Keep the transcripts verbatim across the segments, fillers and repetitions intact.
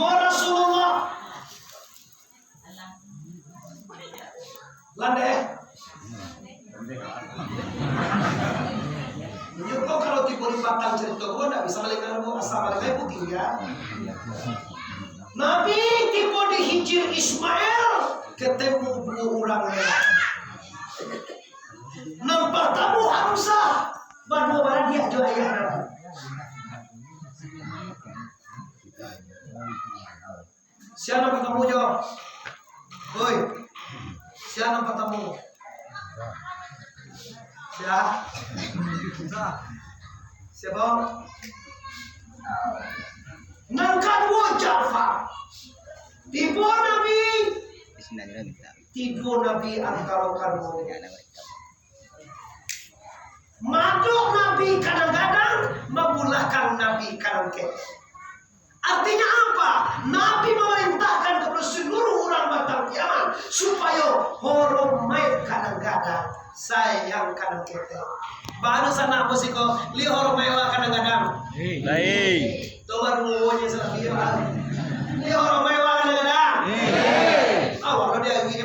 Rasulullah. Landeh. Nyo ko kalau tibo di batang carito ko, ndak bisa malingka, asa malingka putiah. Nabi tibo di Hijir Ismail, ketemu duo urang. Nan partamo Hamzah, baduo baradiak jo ayah. Sia nan partamo jo? Oi. Sia nan partamo? Sia? Sia? Nan kaduo Ja'far. Tibo Nabi. Tibo Nabi antaro kaduo. Madok Nabi ka nan gadang, mambulakang Nabi ka nan ketek. Artinya apa? Nabi mamarintahkan kapado saluruh urang batang Yaman supayo horomaik ka nan gadang, sayang ka nan ketek. Baru sanak basiko, liek horomaik awak ka nan gadang. Baik. Tobat ruwonyo salah dia. Dia orang mewah kan ada. Awak lo dia gini.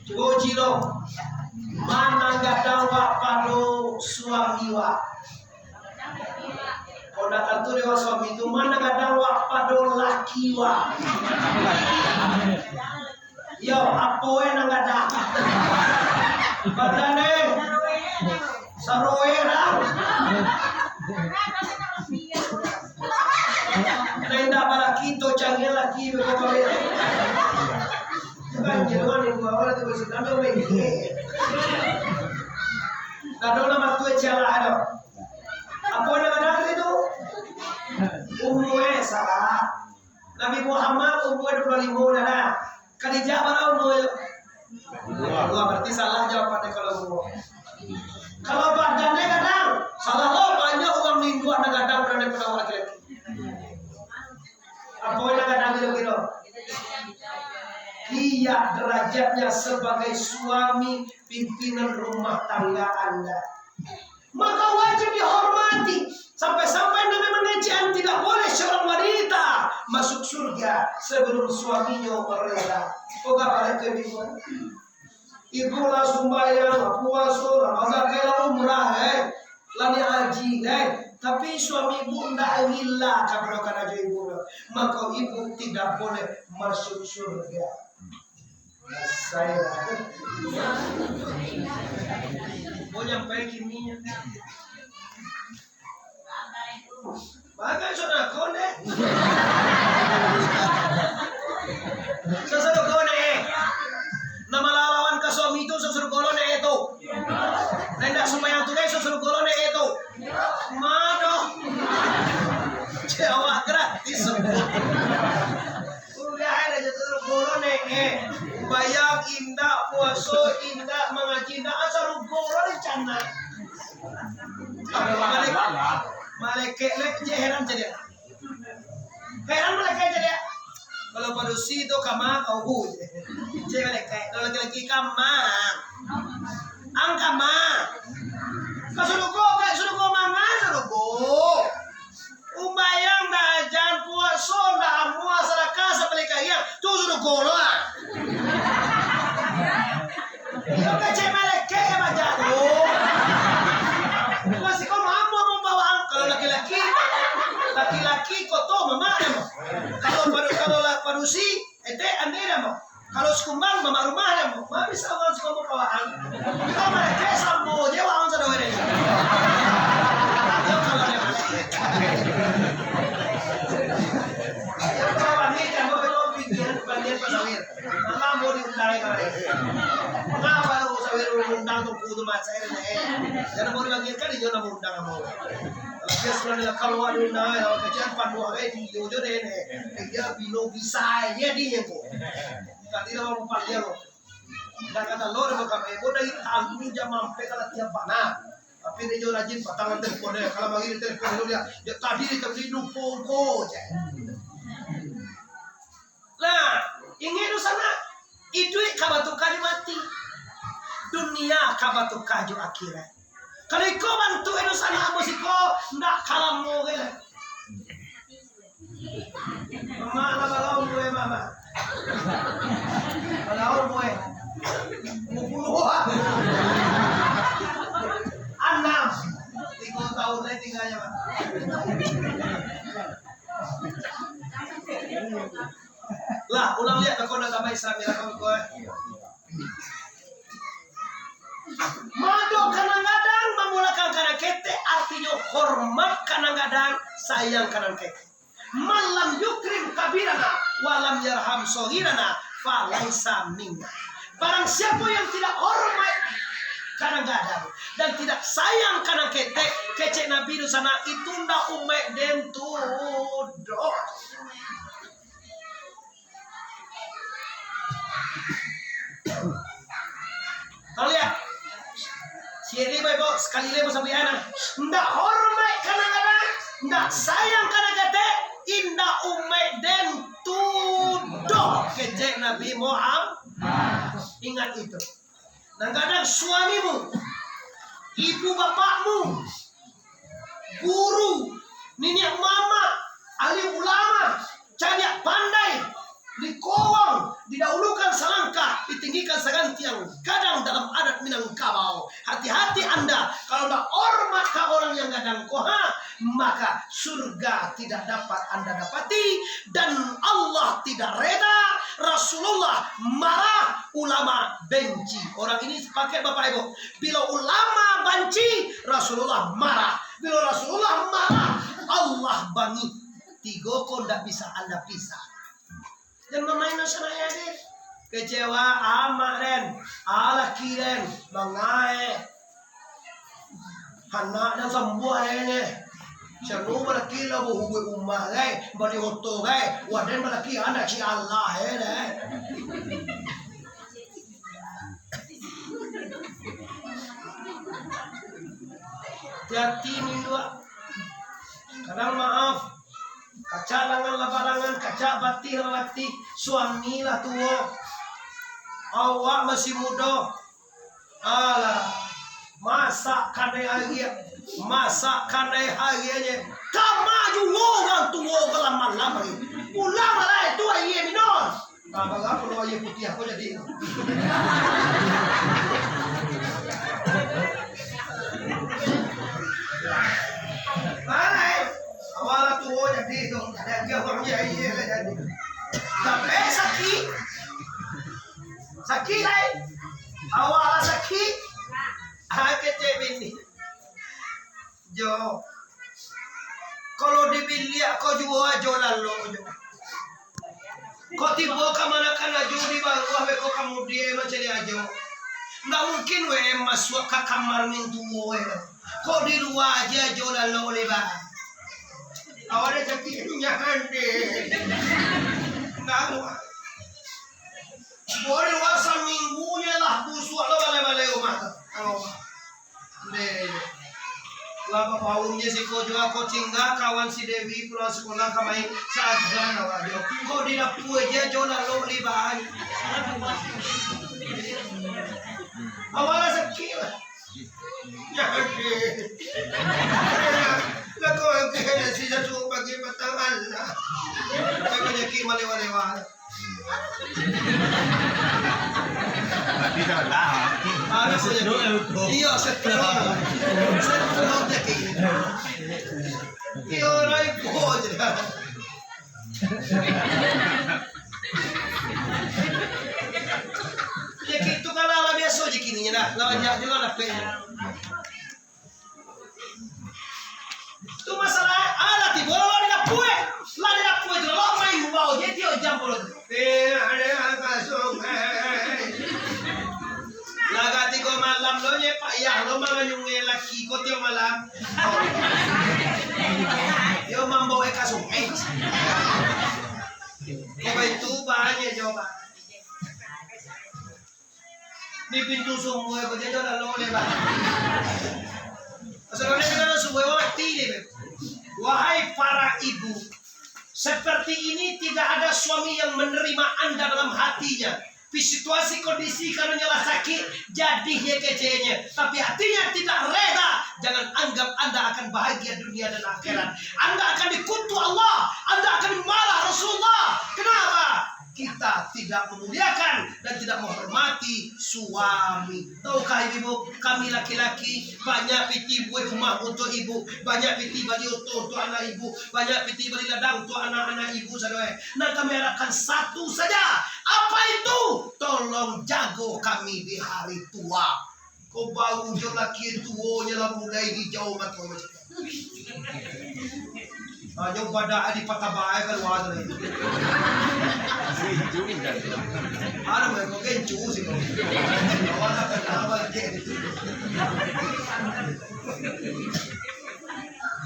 Cubo uji lo. Ma nan gadang wak pado suami wak? Kok ndak tantu dek wak suami tu, ma nan gadang wak pado laki wak? Yo, apo e nan gadang? Badan e saroe lah. Nan indak balaki tu canggiah laki beko kawin. Bukan jeruan yang bawa tu bersedang tu baik. Lalu nama tu cialah tu. Apo nan gadang itu? Umur e salah. Nabi Muhammad umur dua puluh lima dah. Khadijah bara umur? Dua. Dua, berarti salah jawabannya kalau umur. Kalau badannya gadang, salah lo banyak urang linduak nan gadang daripada laki-laki. Apo nan gadang kiro-kiro? Liek derajatnya sebagai suami pimpinan rumah tangga Anda. Maka wajib dihormati. Sampai-sampai Nabi mangecekan tidak boleh seorang wanita masuk surga sebelum suaminya rela. Kok gak balik ke minggu? Ibu lah sumbayang, lah puaso, lah bazakat, lah umrah, eh. Lah ni haji, eh. Tapi suami ibu ndak rila kabulkan aja ibu. Maka ibu tidak boleh masuk surga. Saya. Oh, nyampai kini. Bagai saudara kau deh. Saudara kau deh. Nama lawan ka suami tu saudara kau deh tu. Ndak sumbayang tu deh saudara kau deh tu. Mano? Cewek gratis. Udah ada je tu guru nih, eh. Bayang indak, puaso indak, mangaji indak, asal guru rencana. Malaikat, malaikat lek je heran je dia. Heran malaikat je dia. Kalau padusi tu kama kau bu je. Je malaikat, kalau laki-laki kama. Ang kama. Ka surugo, ka surugo manga surugo. Umbayang dah ajan, puaso dah amuah, sadakah sabali kariang, tu surugo lo lah. Iyo kecek malaikat yo bajago. Masih kau mampu mambawaan kalau laki-laki, laki-laki koto mamak deh. Kalau padu, kalau lah padusi, Etek, ande dah mo. Kalau sikumbang, mamak rumah dah mo. Ma bisa urang sikumbang kawaan. Kita malaikat samo je, wang sado ini. Yo, kalau dia malaikat. Yo, kalau ni, jangan mau pikiran, bagian pasawir. Malah mau diundang, ya, kalau. Kenapa lu sawir undang tu, kudu macam ini, eh? Jangan mau dibagikan, dia nak undang, mau. Kalau dia sudah dia keluar di undang, ya, kerjaan pandu, eh, di, di ujung deh, nih. Dia bilo bisa, ya, dia, kok. Tadi lah urang paling lo. Dah kata lo dah bukan ebo dari talu jam ampe kalau tiap bana. Tapi dia jo rajin patang telepon dia. Kalau bagi dia telepon dulu dia. Dia tadi dia tadi lupo ko je. Nah, ingat tu sana. Iduik ka batukar jo mati. Dunia ka batukar jo akhirat. Kalau iko bantuak inyo sanak ambo siko, ndak ka lamo gai lah. Mama, lah balaun gue, Mama. Balaun gue. Umur puluh. Anam. Tiga tahun lagi tinggalnya, Mak. Lah, ulang lihat, kau nak tambah Islam, ya, kau, kau, eh. Mado ka nan gadang, mamulakan ka nan ketek, artinyo hormat ka nan gadang, sayang ka nan ketek. Man lam yukrim kabirana, wa lam yarham sohirana, falaisa minna. Barang siapo yang tidak hormat ka nan gadang, dan tidak sayang ka nan ketek, kecek Nabi tu sanak, itu ndak umaik den tu doh. Tolong lihat. Si Eli baik-baik, sakali lai basabuik anak. Ndak hormat ka nan gadang, ndak sayang ka nan ketek, indak umaik den tu doh, kecek Nabi Muhammad. Ingat itu. Nan gadang suamimu, ibu bapakmu, guru, niniak mamak, alim ulama, cadiak pandai, dikowang, didahulukan salangkah, ditinggikan sagantiang, gadang dalam adat Minangkabau. Hati-hati anda, kalau ndak hormat ka urang yang gadang ko, ha, maka surga tidak dapat anda dapati, dan Allah tidak reda, Rasulullah marah, ulama benci. Orang ini sepakat, Bapak Ibu, bila ulama banci, Rasulullah marah. Bila Rasulullah marah, Allah bangih. Tigo ko ndak bisa anda pisah. Jan mamain sana ya, deh. Kecewa amak den, alaki den, mangae. Anak den sambuah den, eh. Sanu balaki lah bahubuik umah, gai, bali oto, gai. Wah, den balaki anak si Allah, eh, deh. Hati-hati ni, dua. Kadang maaf, kacak langan lah balangan, kacak batih lah batih, suami lah tuo, awak masih mudo. Alah, masak kanai hari, masak kanai hari aja. Kama juo urang tuo balamah-lamah hari. Pulang lah itu aia minum. Tambah lah kalau aia putiah ko jadi. Mana, eh? Awak lah tuo jadi tu. Jadi aja urang aia lah jadi. Sampai sakik. Sakik lai. Awak lah sakik. Ah, kecek bini. Jo. Kalau di biliak ko juo ajo lalok jo. Ko tibo kamanakan ajo di baruah, beko kamudian mancari ajo. Ndak mungkin we masuak ka kamar mintuo we. Ko di lua ajo ajo lalok le, Bang. Awak dah sakik nyahan deh. Ndak. Boleh wak saminggu je lah, busuak lo balai-balai rumah tu. Kalau deh, lah bapaun je siko juo, ko tingga kawan si Dewi pulang sekolah kamari, sajan awak jo. Ko di dapua je jo lalok libahan. Awak lah sakik lah. Jadi, lah kau angkeh nasi sasuo pagi patang alah. Kau panyakik malewa-lewa. Tapi dah lah. Harus stroke ya, betul. Iyo, stroke. Stroke jadi. Iyo, raiko je dah. Ya, gitu kan lah, lah biaso je kini dah. Lah banyak juo dapek. Tu masalah, alah tibo lah di dapua. Lah di dapua tu, lah main bau je tio jam puluh tu. Eh, ada apa sungai? Lah ka tigo malam lo nye payah lo manganyungi laki ko tio malam. Yo mambawa ka sungai. Ko itu banyak jawaban. Di pintu sumua ko je lalok le, Bang. Masalahnya kita sumua mati deh, Beb. Wahai para ibu, seperti ini tidak ada suami yang menerima anda dalam hatinya. Di situasi kondisi karunnyo lah sakik, jadi ye keceknyo. Tapi hatinya tidak reda Jangan anggap Anda akan bahagia dunia dan akhirat. Anda akan dikutuk Allah, Anda akan dimarah Rasulullah. Kenapa? Kita tidak memuliakan dan tidak menghormati suami. Tahukah ibu, kami laki-laki banyak pitih buek rumah untuk ibu, banyak pitih bali oto untuk anak ibu, banyak pitih bali ladang untuk anak-anak ibu, saudara. Nah, kami harapkan satu saja. Apa itu? Tolong jago kami di hari tua. Ko baru jo laki tuonyo lah mulai dijauah mato macam tu. Hanyo badak di patah bae kalua tu lai. Ada main kau gencu sih kau. Awak nak kenal lagi.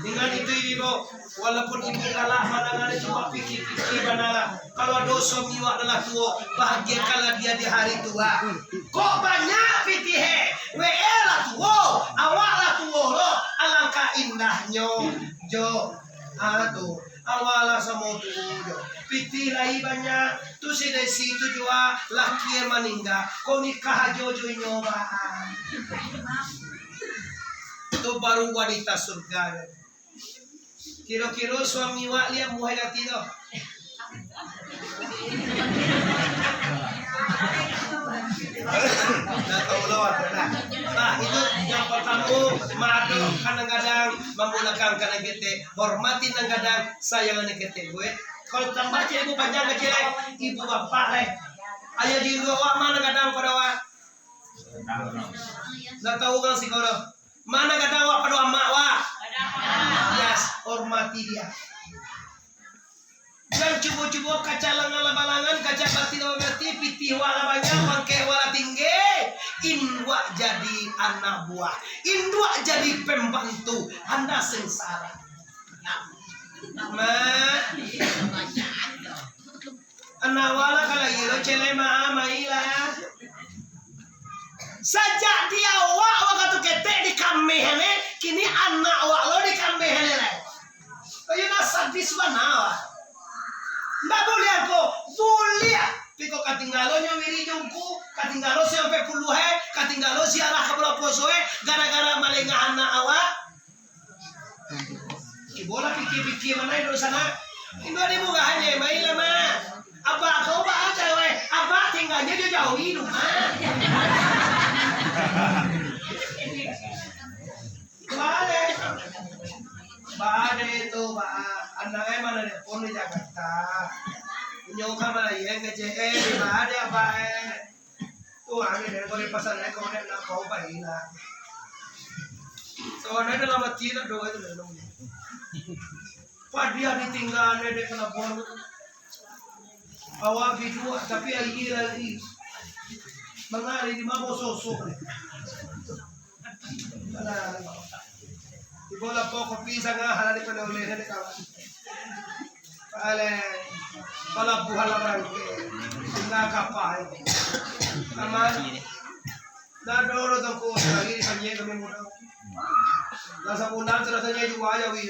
Dengan itu, ibu, walaupun ibu galak mandanga, cubo pikir-pikir bana lah. Kalau ado suami awak nan lah tuo, bahagiakanlah dia di hari tua. Kok banyak pitih, eh? Wee lah tuo, awak lah tuo lo. Alangkah indahnyo. Jo. Ah, tu. Awak lah samo tuo jo. Pitih lai banyak. Tu si desi tu jua, laki maningga. Kok nikah ajo jo inyo, bah. Tu baru wanita surga. Kiro-kiro suami wak liak buah hati tu. Nah, tahu lo, nah. Nah, itu yang pertama, maaf, kadang-kadang mamulakang kadang ketek, hormati nan gadang, sayangan nan ketek, gue. Kalau tambah cek ibu panjang kecil, eh, ibu bapak, eh. Ayah di luar mana gadang pada wak? Ndak tahu kan si koro. Mana gadang wak pado amak wak? Yes, hormati dia. Jan cubo-cubo kacak langan lah balangan, kacak batin lah babati, pitih wak lah banyak, pangkek wak lah tinggi, induak jadi anak buah, induak jadi pembantu, anda sengsara. Mak. Anak wak lah ka lahia lo, celek ma-, mai lah. Sajak di awak wakatu ketek dikameh ne, kini anak wak lo dikameh ne lai. Ayo nah sadis bana wak. Ndak buliah ko, buliah. Tapi kok katinggalo nyo wirid jongku, katinggalo si ampek puluah e, katinggalo ziarah ka bulan puaso e, gara-gara malengah anak awak. Cubolah pikia-pikia, mano iduik sanak. Induak di murah aja, baiklah, Mak. Abak kau baa caro, eh? Abak tinggalnyo jo jauah di rumah. Baa deh. Baa deh tu, baa. Anak e mah telepon di Jakarta. Inyo ka malayang ka J L, baa deh abak e. Tu ane den ko den pasan ane ko den nak kau pai lah. Sabananyo dalam ati nak doa itu dalam. Padiah ditingga ane dek palabuhan. Awak biduak tapi aia lagi. Mangari di mabo sosok. Alah. Ibo lapau kopi sanga, alah dipandang uleh dek kawan. Alah, palabuhan lah barangkek. Tingga kapal. Aman. Dah dulu tongko lagi di Panjai kami muda. Lah sabulan tu rasanya jua aja wih.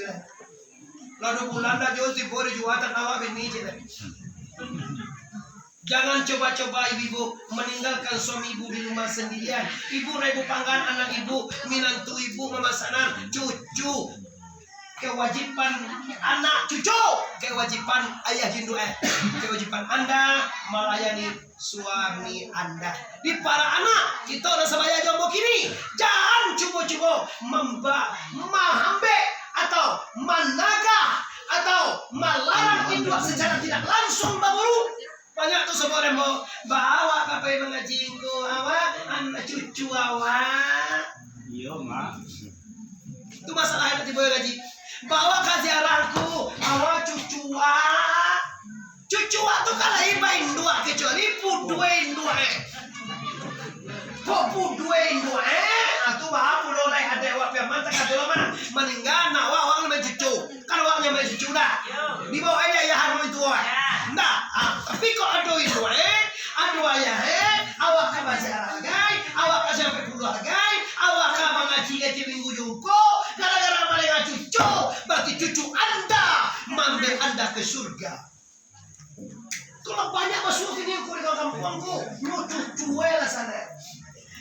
Lah dua bulan dah jauh tibo di jua tak tawa bini cik. Jangan coba-coba ibu-ibu meninggalkan suami ibu di rumah sendirian. Ibu raibu panggan anak ibu, minantu ibu mamasanan, cucu. Kewajiban anak cucu, kewajiban ayah induak, eh. Kewajiban anda melayani suami anda. Di para anak, kito nan sabaya jo ambo kini, jan cubo-cubo mamba-, mahambek atau managah atau malarang induak secara tidak langsung baguru. Banyak tu sabuah demo, baa awak ka pai mangaji ko, awak, anak cucu awak. Iyo, Mak. Tu masalah nan tibo mangaji. Baa awak ka ziarah ko, awak cucu awak. Cucu awak tu kan lai bainduak, kecuali pudua induak, eh. Kok pudua induak, eh? Ah, tu baa pulo lai adaik awak piaman takah tu lah, Mak. Maningga anak awak, awak nyo main cucu. Kan awak nyo main cucu dah. Dibawa aja ayah anu itu, eh. Nah, ah, tapi kok ado induak, eh? Ado ayah, eh? Awak ka baziarah, gai. Awak ka sampai puluah, gai. Awak ka mangaji, gai, tiap minggu juo. Gara-gara malengah cucu, berarti cucu anda mambawa anda ke surga. Tu lah banyak masuak kini ko di kampuang ko. Nyo cucu e lah sanak.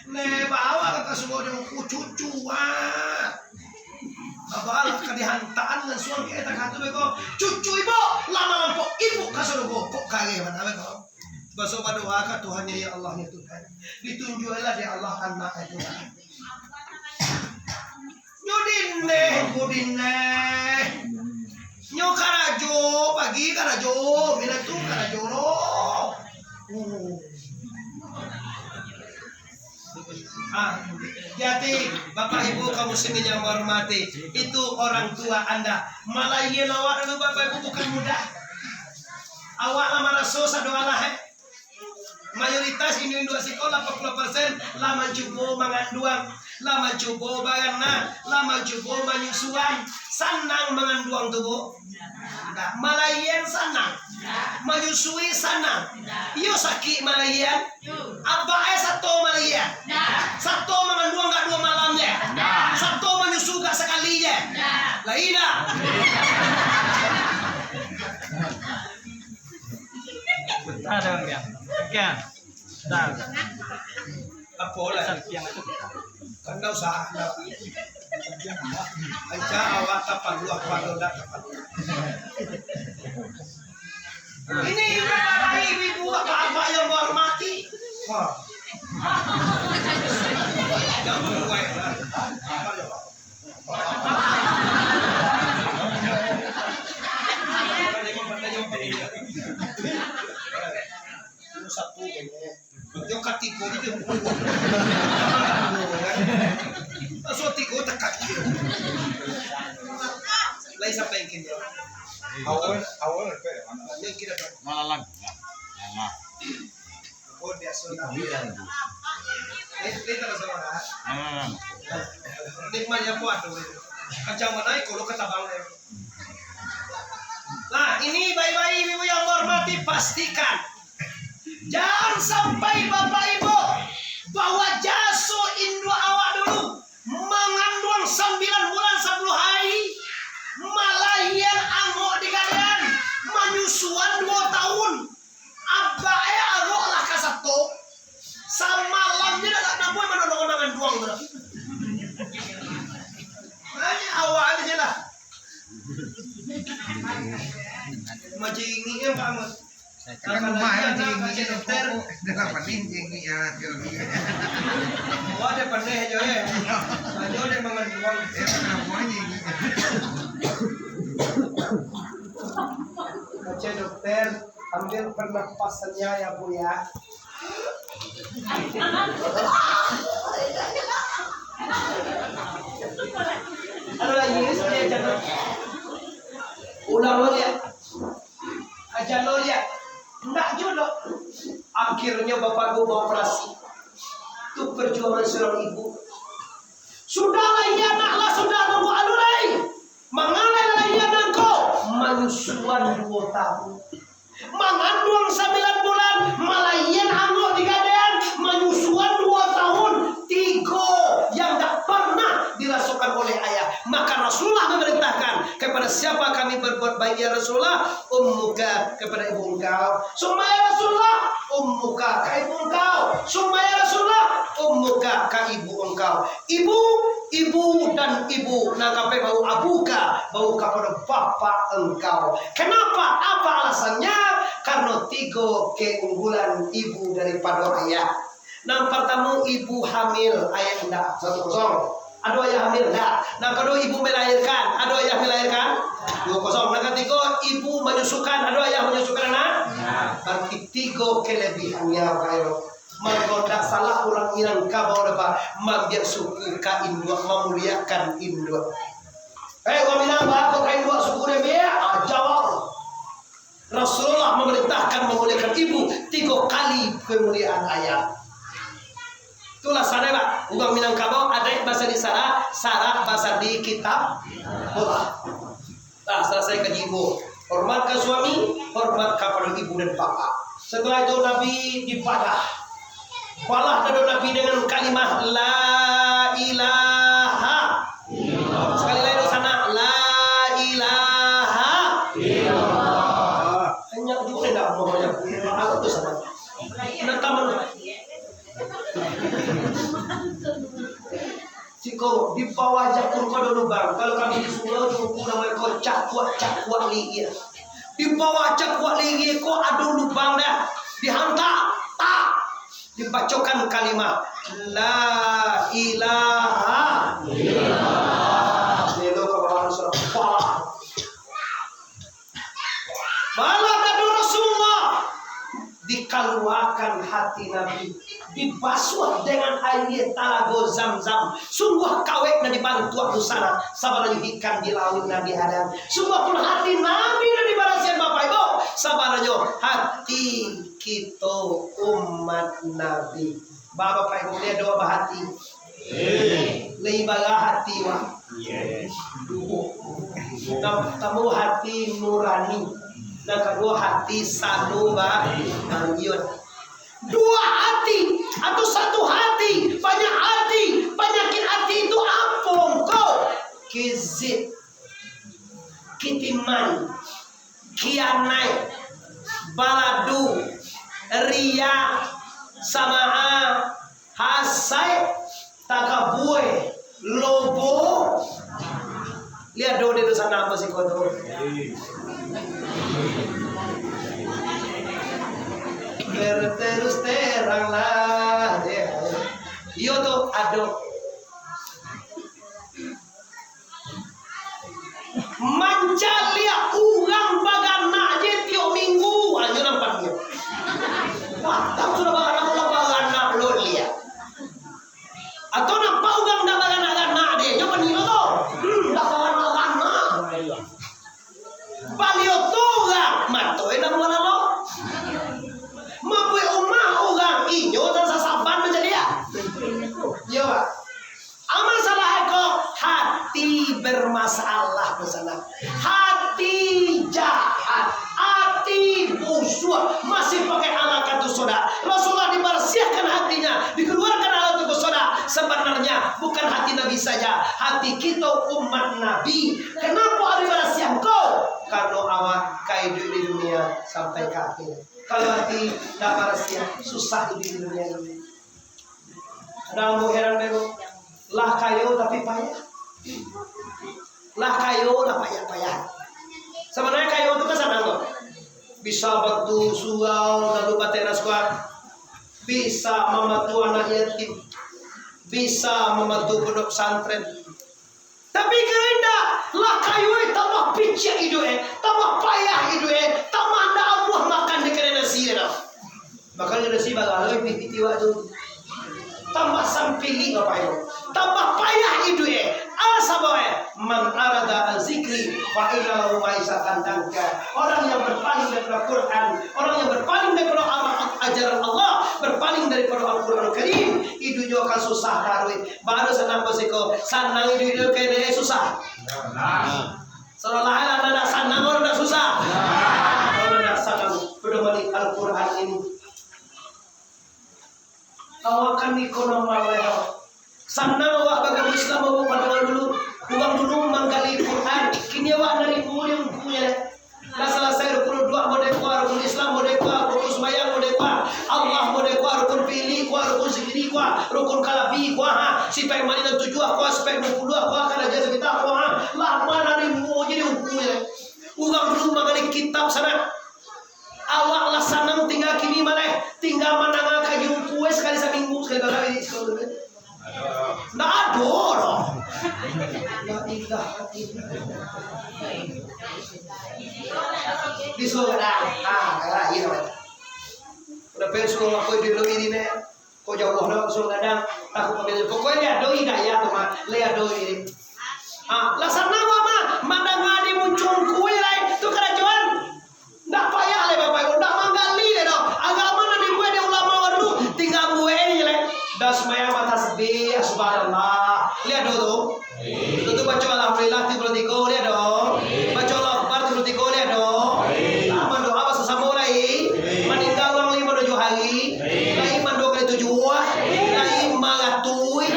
Neh, baa awak ka surga di muko cucu, ah. Abah lah ka dihantaan nan suang ka takah tu beko. Cucu ibu lah malampok ibu ka sarugo. Kok kareh bana beko. Baso badoa ka Tuhan, "Ya Allah, ya Tuhan, ditunjualah dek Allah anak itu." Nyo dineh, nyo dineh. Nyo karajo, pagi karajo, minantu karajo lo. Hmm. Ah, jadi, Bapak Ibu kaum muslimin yang menghormati, itu orang tua Anda. Malahian awak dulu, Bapak Ibu, bukan mudah. Awak lah maraso sadoalah, eh. Mayoritas induak-induak siko, lapan puluah persen, lah mancubo manganduang, lah mancubo baranak, lah mancubo manyusuan. Sanang manganduang tu, Bu? Ndak. Malahian sanang? Ndak. Manyusui sanang? Ndak. Iyo sakik malahian? Yo. Abak e sato malahian? Ndak. Sato manganduang gak duo malam je? Ndak. Sato manyusu gak sakali je? Ndak. Lain ndak? Bentar dah, Bang. Oke. Bentar. Apo lah? Sampiang tu. Kan ndak usah, ndak. Aja awak tapaluah, kalau ndak tapaluah. Ini ibu-ibu, bapak-bapak yang menghormati. Wah. Jangan buat lah. Satu ini. Yo katigo ni je. Langsung tigo tekan. Lain sampai yang kini. Awal, awal apa ya? Yang kira apa? Malalang. Nah. Oh, biasa lah. Iya, itu. Ini, ini tak sama lah. Malalang. Nikmatnya apa tuh? Kacang mana kalau ketabang ya? Nah, ini baik-baik ibu yang menghormati, pastikan. Jangan sampai Bapak Ibu, bahwa jaso induak awak dulu, manganduang sambilan bulan sapuluah hari, malahian angok di gadean, manyusuan duo tahun, abak e angok lah ka sato, samalam je dak namuah manolong manganduang tu. Hanya awak aja lah. Majingik ya, Pak Ahmad. Kan rumah ya, jengik ya, pokok. Dah lah, paling jengik ya, jengik ya. Oh, ada pandai aja ya. Aja ada mangan uang. Ya, kenapa jengik? Baca dokter, ambil pernapasannya ya, Bu ya. Aduh, lagi, ini sudah jatuh. Ulang lagi ya. Aja lo lihat, ndak juo doh. Akhirnyo Bapak Ibu baoperasi. Tu perjuangan seorang ibu. Sudah lahia anak lah, sudah nunggu anu lai. Mangalai lah lahia anak ko, manyusuan duo tahun. Manganduang sambilan bulan, malahian angok di gadean, manyusuan duo tahun. Tigo yang dak pernah dirasokan oleh ayah. Maka Rasulullah memerintahkan, "Kepada siapa kami berbuat baik, ya Rasulullah?" "Ummuka," kepada ibu engkau. "Summa ya Rasulullah?" "Ummuka," ka ibu engkau. "Summa ya Rasulullah?" "Ummuka," ka ibu engkau. Ibu, ibu, dan ibu, nan ka pai baru abuka, baru kapado bapak engkau. Kenapa? Apa alasannya? Karena tigo keunggulan ibu daripado ayah. Nan partamo, ibu hamil, ayah indak, satu kosong. Ado ayah hamil, indak. Nan kaduo, ibu melahirkan, ado ayah melahirkan, duo kosong. Nan katigo, ibu manyusukan, ado ayah manyusukan anak. Berarti tigo kelebihannyo, Bapak Ibu. Mangko ndak salah urang Minangkabau, Bapak, mambiak suku ka induak, mamuliakan induak. Eh, urang Minang, Bapak, ka induak suku dia, biak, ah, jawab. Rasulullah memerintahkan memuliakan ibu tigo kali pemuliaan ayah. Itulah sanai, Pak. Urang Minangkabau adaik basandi sara, sara basandi kitab Allah. Nah, salasai kaji ibu. Hormat ka suami, hormat kapado ibu dan bapak. Setelah itu Nabi dipadah. Balah dado Nabi dengan kalimah la ilaha. Sakali lai doh sanak, la ilaha. Hanyak juo indak amuah banyak. Alah tu sanak. Nak taman. Cik Ko, di bawah jakun ko ado lubang. Kalau kami di surau, tu namonyo ko cakuak-cakuak lihia. Di bawah cakuak lihia ko ado lubang dah. Dihantak, tak. Dibacokan kalimah, "La ilaha illallah." Elok ka bawah surau. Pah. Malah dado Rasulullah, dikaluakan hati Nabi, dibasuah dengan aia talago Zamzam. Sungguah kawek nan dibantuak tu sanak, sabananyo ikan di lauik nan diadang. Sungguah pun hati Nabi nan dibarasiahan, Bapak Ibu, sabananyo hati kito umat Nabi. Ba, Bapak Ibu, lai ado bahati. Lai bara hati, wah. Tam-, tambah hati nurani. Nan kaduo hati sanu ba-, bangiyut. Dua hati atau satu hati, banyak hati, panyakik hati itu apo ko? Kizib, kitiman, kianaik, baladu, riya, sama'a, hasaik, takabua, lobo. Lai ado di dusun ambo siko tu. Ber-, terus teranglah. Iyo tu ado. Mancaliak urang baranak je tiok minggu, anyo nampak nyo. Wah, tahu sudah baranak, urang baranak lo liak. Atau nampak urang ndak baranak-ranak deh, nyo panilo tu. Hmm, ndak baranak-ranak. Baliau tu urang, mato e ndak balalok. Mambuek umah urang, inyo nan sasaban mancaliak. Iyo, Pak. Apo masalah ko? Hati bermasalah, masalah. Hati jahat, hati busuak, masih pakai alakatu soda. Rasulullah dibarasiahkan hatinya, dikaluarkan alakatu soda. Sabanarnya bukan hati Nabi saja, hati kito umat Nabi. Kenapa harus dibarasiahkan ko? Karena awak ka iduik di dunia sampai ka akhir. Kalau hati ndak barasiah, susah iduik di dunia ini. Kadang ambo heran bae, lah kayo tapi payah. Lah kayo, lah payah-payah. Sabananyo kayo tu kan sanang tu. Bisa bantu surau, lalu batera sekuat. Bisa mambantu anak yatim. Bisa mambantu pondok pesantren. Tapi kalau indak, lah kayo e tambah piciak iduik e, tambah payah iduik e, tambah ndak amuah makan di kadai nasi e dah. Makan di kadai nasi bagalo piti-piti awak tu. Tambah sampilik Bapak Ibu. Tambah payah iduik e. Alah sabab e, "Man arada an zikri fa inna lahu ma'isyatan danka." Orang yang berpaling daripada Quran, orang yang berpaling daripada amal ajaran Allah, berpaling daripada Al-Quran Karim, iduiknyo akan susah taruih. Baru sanang ko siko, sanang iduik-iduik kene susah. Seolah-olah lah ndak sanang, orang ndak susah. Orang ndak sanang, pedomani Al-Quran ini. Awak kan iko normal ya. Sanang awak bagamo Islam, awak pandangan dulu. Urang dulu manggali Quran, kini awak narimo di bukunyo. Lah salasai rukun uduak, model kuah, rukun Islam, model kuah, rukun sumbayang, model kuah, Allah, model kuah, rukun fi'li kuah, rukun zikri kuah, rukun kalabi kuah, ha, sipaik mani nan tujuah kuah, sipaik duo puluah kuah, karajo sabanta kuah, ha. Lah manarimo je di bukunyo. Urang dulu manggali kitab sanak. Awak lah sanang tingga kini maleh, tingga mandanga kaji buku, eh, sakali saminggu, sakali barapa, sakali. Ndak ado doh. La ilaha illallah. Di surau, ah, ah, iyo. Udah pensiun aku di lo ini ne. Ko jauah doh surau gadang. Aku pamilih. Pokoknya dia ado hidayah tu mah. Lai ado ini. Ah, lah sanang mah, mandanga di muncung kuih lai. Tu karajoan. Ndak payah lai, Bapak Ibu, ndak manggali lai doh. Agama nan dibuek dek ulama dulu, tingga buek je lai. Dah sumbayang batasbih, subhanallah. Lai ado tu. Itu tu baco alhamdulillah tigo puluh tigo, lai ado. Baco Allahu Akbar tigo puluh tigo, lai ado. Ah, mandoa basamo lai. Maningga urang limo tujuah hari. Lai mando kali tujuah. Lai maratuih.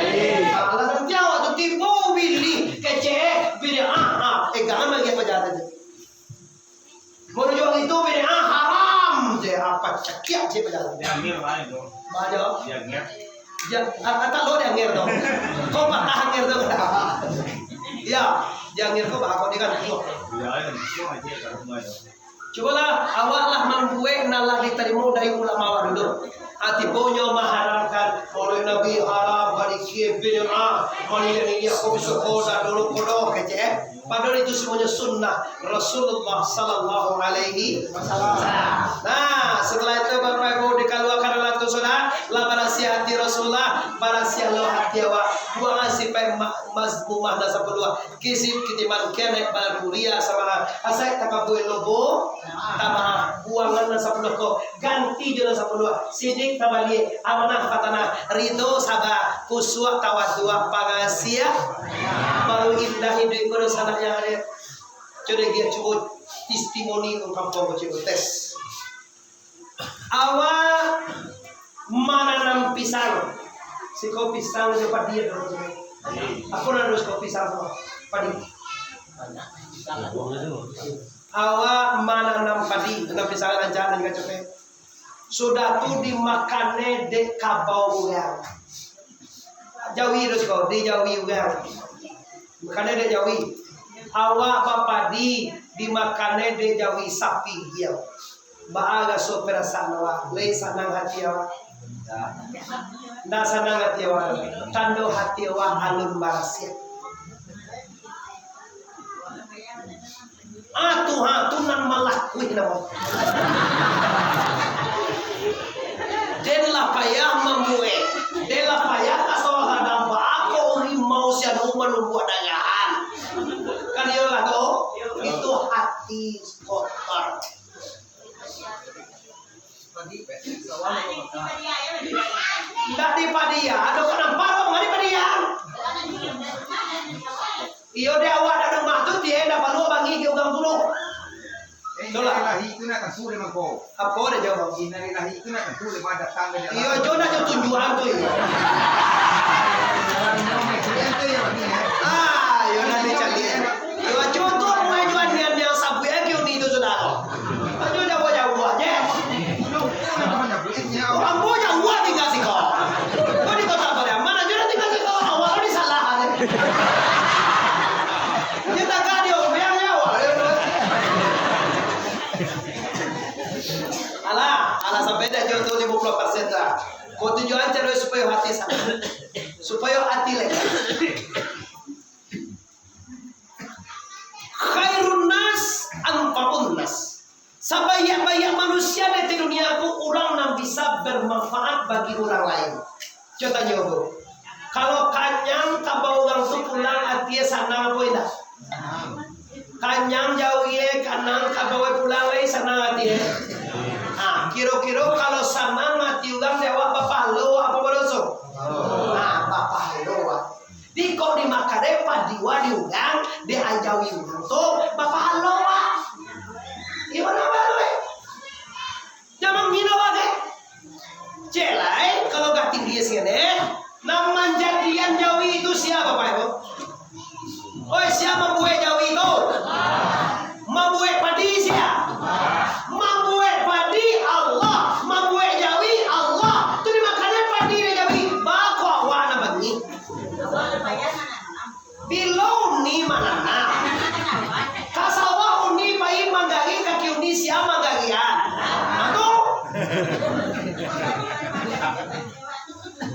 Ah, lah santiang waktu tibo bilih kecek, bilih, ah, ah. Eh, jangan lagi apa jahat aja. Manujuak itu bid'ah haram. Je, apa cekiak je pajalan. Diangir lah itu. Baca. Diangir. Ya, kata lo diangir tu. Kau patah angir tu. Ya, jangan kau bahas kau dengan tu. Cubolah, awak lah mambuek nan lah ditarimo dari ulama awak dulu. Ah, tibonyo maharamkan, Maulid Nabi haram, badikir bid'ah, Maulid Nabi, ya, kau bisa kau dah dulu kau dah kecek, eh. Padahal itu semuanya sunnah Rasulullah sallallahu alaihi wasallam. Nah, setelah itu Bapak Ibu dikaluakan alat tu sudah, lah barasiah hati Rasulullah, barasiah lo hati awak. Buang sifat ma-, mazmumah nan sapuluah. Kisip kitiman kenek baru ria sama. Asai takabui lobo, tama buangan nan sapuluah ko. Ganti jo nan sapuluah. Sidik tabaliak, amanah patanah, ridho saba, kusuak tawaduak, pangasiah. Baru indah iduik ko sanak yang ada. Cubo dia cubo testimoni tu kampung ko cubo tes. Awak mananam pisang. Siko pisang jo padi ado. Apo nan ado siko pisang tu? Padi. Awak mananam padi, tanam pisang rancak nan kacau. Sudah tu dimakan dek kabau urang. Jawi tu siko, di jawi urang. Makan dek jawi. Awak bapadi dimakan dek jawi sapi dia. Baa raso parasaan awak? Lai sanang hati awak? Ndak sanang hati awak. Tando hati awak alun barasiah. Ah, tu ha, tu nan malakuih namo. Den lah payah mambuek, den lah payah kaso ladang, baa ko rimau sianu manumbuak darahan. Kan iyolah tu, itu hati kotor. Ndak dipadiah, ado ka nampak lo mangari padiah. Iyo, dek awak dak rumah tu, dia dak parlu bangih di urang tu lo. Eh, innalillahi tu nak tantu dek mangko. Apo dah jawab? Innalillahi tu nak tantu dek mah datang dari Allah. Iyo, jo nak jo tunjuan tu, iyo. Jalan minum, eh, kalian tu ya, Bang, ya. Ah, iyo, nak dicari, eh. Iyo, jo tu, mulai jo nian yang sabuik, eh, kio ni tu, saudara. Ajo jauah-jauah je. Ambo jauah tingga siko. Kau di Kota Pariaman, ajo dah tingga siko. Awak tu disalahan. Dia tagah dia, biang nyawa. Alah, alah sampai dah jauh tu lima puluh persen dah. Kau tujuan cari supaya hati sana. Supaya hati lagi. Khairun nas anfa'un nas. Sabaiak-baiak manusia di ateh dunia ko, urang nan bisa bermanfaat bagi urang lain. Cubo tanyo ko, kalau kanyang kabau urang tu pulang, atie sanang apo indak? Kanyang jawi e, kanang kabau e pulang lai, sanang atie. Ah, kiro-kiro kalau sanang ati urang, dek awak bapahalo apo badoso? Ah, bapahalo awak. Di kok di makadai padi wa di urang, di anjawi urang tu bapahalo wa. Iyo, bana baru, eh. Jan manghino wa, eh. Cek lai, kalau gak tinggi sini, eh. Nan manjadian jawi itu sia, Bapak Ibu? Oi, sia mambuek jawi tu? Mambuek padi sia? Mambuek padi Allah, mambuek jawi Allah. Tu dimakan padi dek jawi. Bako awak nan bangih. Bilo uni mananam? Ka sawah uni pai manggari, kaki uni sia manggarian. Nah, tu.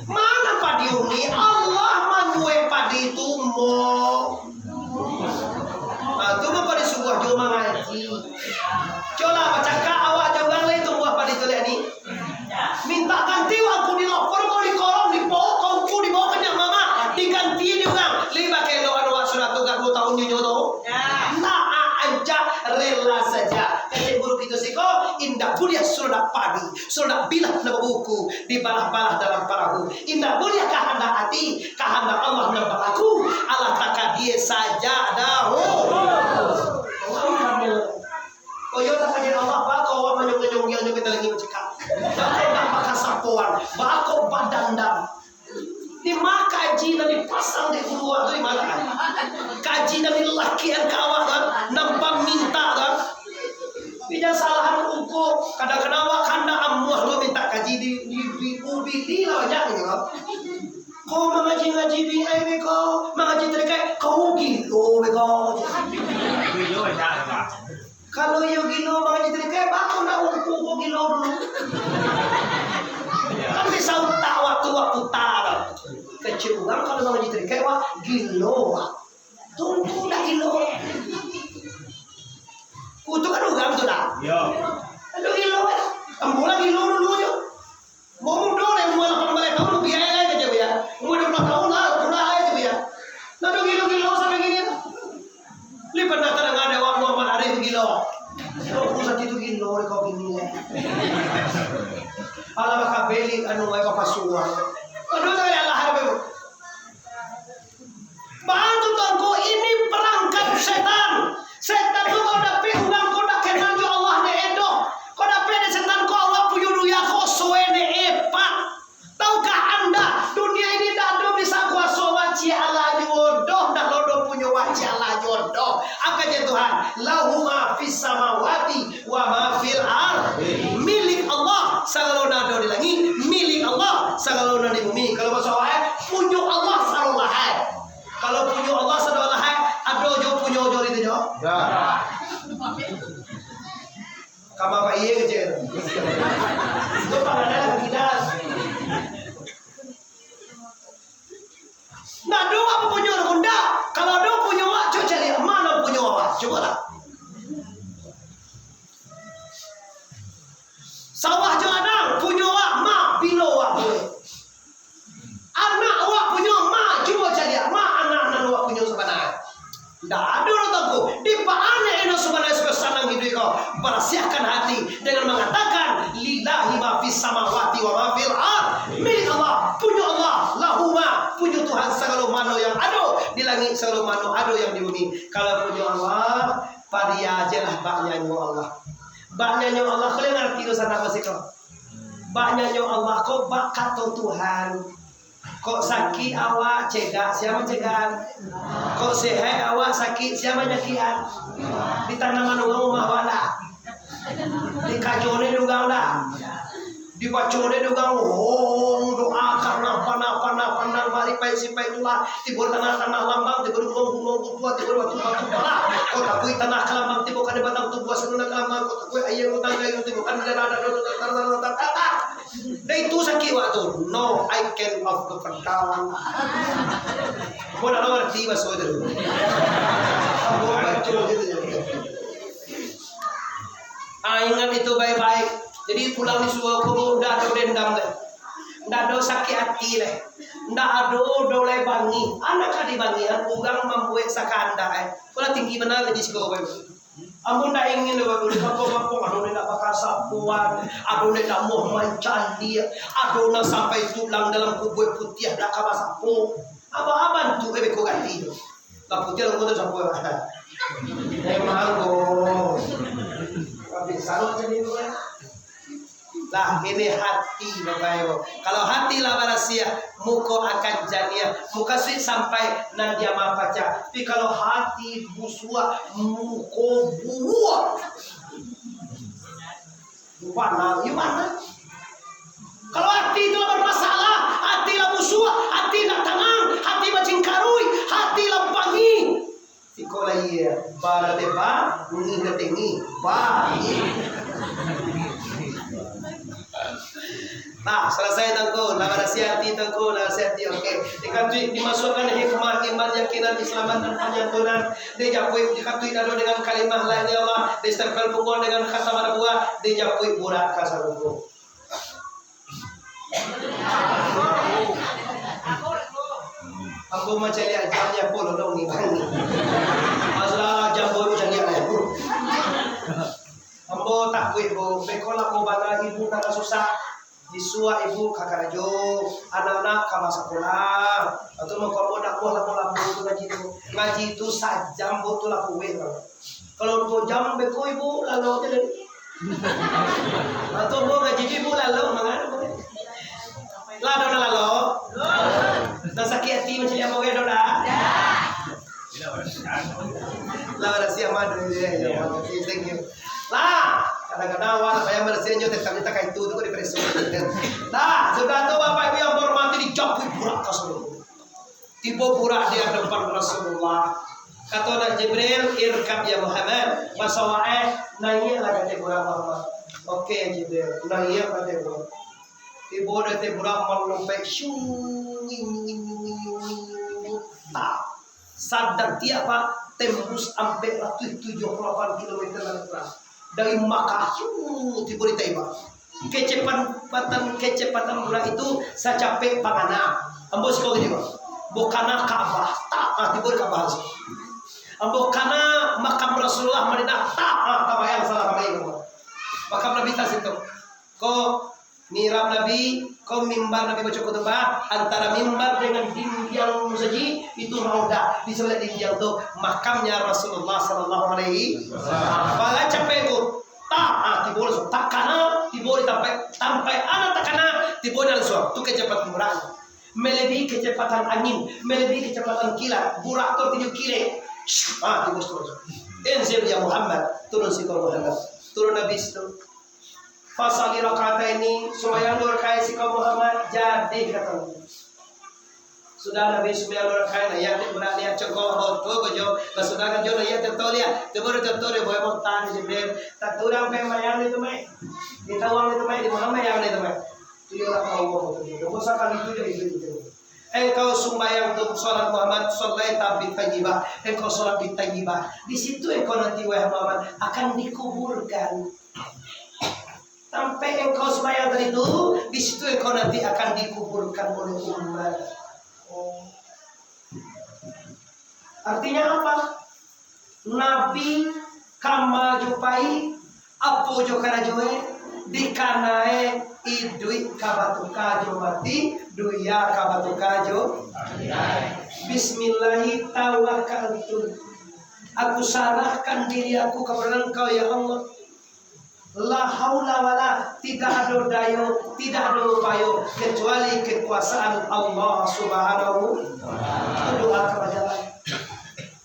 Mana padi uni? Allah mambuek padi tu, mo. Nah, tu mangko disuruah jo mangaji. Colah bacakak awak jo urang lai tumbuah padi tu, liek ni. Mintak ganti wangku di lapor, mau dikorong, dibawa ka ungku, dibawa ka nyak mamak, diganti di urang. Lai bakelok anu wak sudah tu, gak duo tahun nyo tu. Nah, ancak rela saja. Kecek guru kito siko, indak buliah sudah padi, sudah bilah nan babuku, dibalah-balah dalam parahu. Indak buliah kahandak ati, kahandak Allah nan balaku. Alah takadia saja dahulu. Koyo takdir Allah, bako awak manyong-nyong, nyo ka talingi bacakak. Bako ndak bakasapoan, bako badandam. Di ma kaji nan dipasang di guru awak tu, di ma? Kaji nan dilakian ka awak tu, nan paminta tu. Jan salahan ukur, kadang-kadang awak kandak amuah tu minta kaji di, di, di, ubili lah banyak gitu. Kau mangaji-ngaji B I beko, mangaji tarikek, kau gilo beko. Gilo, ya, Pak. Kalau iyo gilo mangaji tarikek, bako ndak wangku ko gilo dulu. Kan bisa utak waktu wak puta tu. Kecil urang kalau mangaji tarikek, wak gilo, wak. Tuntu ndak gilo. Kutu kan urang tu lah. Iyo. Aduh gilo, wak. Ambo lah gilo dulu nyo. Umua mudo lai, umua lapan baleh taun, Buya, lai, kecek Buya. Umua duo puluah taun lah, pulang lai, kecek Buya. Ndak ado gilo-gilo sampai kini. Lai pernah tadanga dek awak Muhammad Arif gilo? Kok usah itu gilo, dek kau kini, lai. Alah, bakabeli, anu, ai, kapasuan. Aduh, tak payah lah, ada. Bantu tu, angku, ini perangkap setan. Setan tu kalau dapek urang ko ndak kenal jo Allah, ndak edoh. Kok dapek dek setan ko, awak punyo dunia ko suwe ndak epak. Tahukah anda, dunia ini ndak ado bisa kuaso wak ciek Allah juo doh, ndak lo doh punyo wak ciek Allah juo doh. Angku jan Tuhan, lahu ma fis samawati wa ma fil ardi. Milik Allah sagalo nan ado di langik, milik Allah sagalo nan di bumi. Kalau baso awak, eh, punyo Allah sado lahai. Kalau punyo Allah sado lahai, ado jo punyo jo itu jo. Dah. Kama pai kecek. Itu panganan lah kita. Ndak ado apo punyo Honda. Kalau ado punyo awak, cubo caliak, ma nan punyo awak? Cubolah. Sawah jo ladang punyo awak, ma, bilo awak buek? Anak awak punyo, ma, cubo caliak, ma anak nan awak punyo sabana? Ndak ado doh tu, angku. Di panek ino sabana supaya sanang hiduik ko. Barasiahkan hati dengan mangatakan, "Lillahi ma fis samawati wa ma fil ard." Milik Allah, punyo Allah, lahu ma, punyo Tuhan sagalo mano yang ado di langik, sagalo mano ado yang di bumi. Kalau punyo Allah, padia ajolah bak nyanyo Allah. Bak nyanyo Allah, kalian ngarti doh sanak masih ko? Bak nyanyo Allah ko, bak kato Tuhan. Kok sakik awak, cegak, sia mancegak? Kok sehat awak, sakik, sia manyakikan? Di tanaman urang rumah awak ndak? Di kajo ni di urang ndak? Dibaco dek urang, oh, doa karena panah, panah, panah, mari pai sipai tulah, tibo tanah, tanah lambang, tibo di gunung, gunung tutua, tibo di batu, batu pala. Kau takuik tanah kalambang, tibo ka di batang tubuah, sanuna kalambang, kau takuik aia, kau tangkai, tibo ka di darah, darah, darah. Dah itu sakik waktu. No, I can of the pedang. Kau dah ngerti bahasa itu. Kau baca gitu ya. Ah, ingat itu baik-baik. Jadi pulang di surau ko ndak ado dendam lai. Ndak ado sakik ati lai. Ndak ado doh lai bangih. Anak ka dibangihan, urang mambuek sakandak, eh. Ko lah tinggi bana gaji siko, Bapak. Ambo ndak ingin doh, Bapak, di kampung-kampung ado nan ndak bakasapuan, ado nan ndak amuah mancaliak, ado nan sampai tulang dalam kubua putiah ndak ka basapo. Abah-abah tu, eh, beko ganti tu. Lah putiah lah, kau tu sapo? Memang ko. Tapi salah jadi tu, eh. Lah, ini hati, Bapak Ibu. Kalau hati lah barasiah, muko akan janiah. Mukasuik sampai nan dia mapacah. Tapi kalau hati busuak, muko buak. Gimana? Gimana? Kalau hati itu lah bermasalah, hati lah busuak, hati nak tanang, hati bacingkarui, hati lah bangih. Iko lah iya, ba dateh ba, ngih dateh ngih, ba, ngih. Nah, selesai tangku, lah barasiah ati tangku, lah barasiah ati, oke. Dikatuik dimasuakkan hikmah, iman, yakinan, islaman, dan panyantunan. Dijapuik, dikatuik dado dengan kalimah la ilaha illallah, distempel pungguang dengan khatam anak buah, dijapuik burak ka sarugo. Ambo mancaliak jam ni, apo lolong ni, Bang? Masalah jam ambo mancaliak ni. Ambo takuik, Bu. Beko lamo bana ibu nan susah. Isuak ibu ka karajo, anak-anak ka basakolah. Atau mangko ambo dak buah lamo-lamo tu ngaji tu. Ngaji tu sajam, Bu, tu lah puek, Bang. Kalau duo jam beko ibu lalok je lai. Atau ambo ngaji tu ibu lalok mangan. Lah ado nan lalok? Nan sakik ati mancaliak ambo gai ado dak? Lah barasiah madu je. Thank you. Lah, kadang-kadang awak nak payah barasiah nyo tetap nyo takah itu tu kok dipareso. Lah, sudah tu Bapak Ibu yang ambo hormati, dijapuik burak ka sarugo. Tibo burak di adapan Rasulullah. Kato nak Jibril, "Irkab ya Muhammad." Maso awak, eh, naiaklah, kato burak Muhammad. "Oke, Jibril, naiak," kato burak. Tibo di ateh burak, manumpek, syuing, nyuing, nyuing, nyuing, nyuing, nyuing. Tak. Sadatiak, Pak, tembus ampek ratuih tujuah puluah lapan kilometer dari Makkah, syuing, tibo di Taibah. Kecepatan, kecepatan burak itu sacapek pangana. Ambo siko gini, Pak. Ambo kana Ka'bah, tak, ah, tibo di Ka'bah langsung. Ambo kana makam Rasulullah Madinah, tak, ah, tabayang salah kamari, Pak. Makam Nabi tak situ. Ko mihrab Nabi, ko mimbar Nabi baco khutbah, antara mimbar dengan dindiang musajik itu raudah. Di sabalah dindiang tu makamnya Rasulullah sallallahu alaihi wasallam. Bala capek tu, tak, ah, tibo langsung. Takana, tibo di tampek, tampek anak takana, tibo di langsung. Tu kecepatan burak. Melebihi kecepatan angin, melebihi kecepatan kilat. Burak tu tinju kilat. Syup, ah, tibo situ langsung. Inzil ya Muhammad, turun siko Muhammad. Turun Nabi situ. Fasali rakaataini, sumbayang duo rakaat siko Muhammad, jadi, kato. Sudah Nabi sumbayang duo rakaat, nah, iyo tu burak ni, cokok, hoto ko jo, basudah kan jo, nah, iyo tu, tu liak, tu baru tu, tu dia, boleh montan, Jibril. Tak tu urang pai mayang ni tu, mai. Di tawang ni tu, mai, di Muhammad yang ni tu, mai. Tu iyo lah, Allah tu, dia. Bosan kali tu, dia itu, itu. Engkau sumbayang tu, salat Muhammad, sallaita bi Tayyibah. Engkau salat di Tayyibah. Di situ engkau nanti, wahai Muhammad, akan dikuburkan. Sampai engkau sumbayang tadi tu, di situ engkau nanti akan dikuburkan oleh umat. Oh. Artinya apa? Nabi kama jo pai, apo jo karajoe, dikanae iduik ka batuka jo mati, dunia ka batuka jo. Bismillahi tawakkaltu. Aku sarahkan diri aku kepada Engkau, ya Allah. La haula wala, tidak ado dayo, tidak ado upayo, kecuali kekuasaan Allah Subhanahu wa Ta'ala. Doa ka bajalan.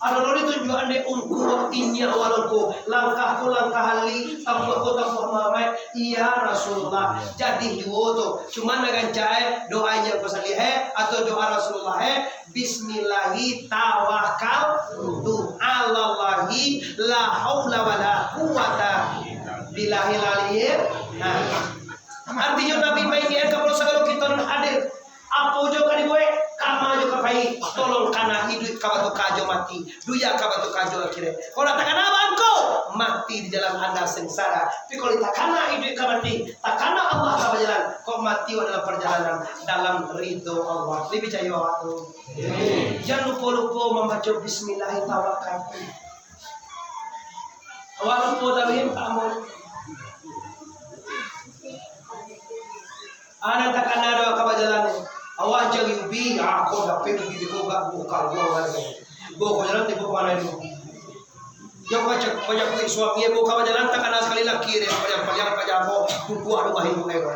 Ado lo ditunjuakan dek ungku, inyo walongko, langkah ko langkah Ali, tampuah ko tampuah Muhammad, ya Rasulullah. Jadi juo tu, cuma nan rancak, eh, doa inyo ko salih, eh, atau doa Rasulullah, eh, Bismillahi tawakkaltu alallahi la haula wala quwwata billahil aliyil. Nah, artinyo Nabi maingiakan kapado sagalo kito nan hadir. Apo jo ka dibuek, kama jo ka pai, tolong kana iduik ka batuka jo mati, dunia ka batuka jo akhirat. Kalau takana bangko, mati di jalan anda sengsara. Tapi kalau takana iduik ka mati, takana Allah ka bajalan, kok mati dalam perjalanan dalam ridho Allah. Ni picayo awak tu. Jan lupo-lupo mambaco bismillah tawakkaltu. Awak lupo tadi, amun. Anak takana doh ka bajalan ni. Awak cari ubi, ah, kok dapek ubi ko gak buka gua. Bawa ka jalan tiba pandai dulu. Yo, pajak, pajak kuik suami, bawa ka bajalan takana sakali laki deh, pajak, pajak, pajak ko, duduak tu bahin bukai ko.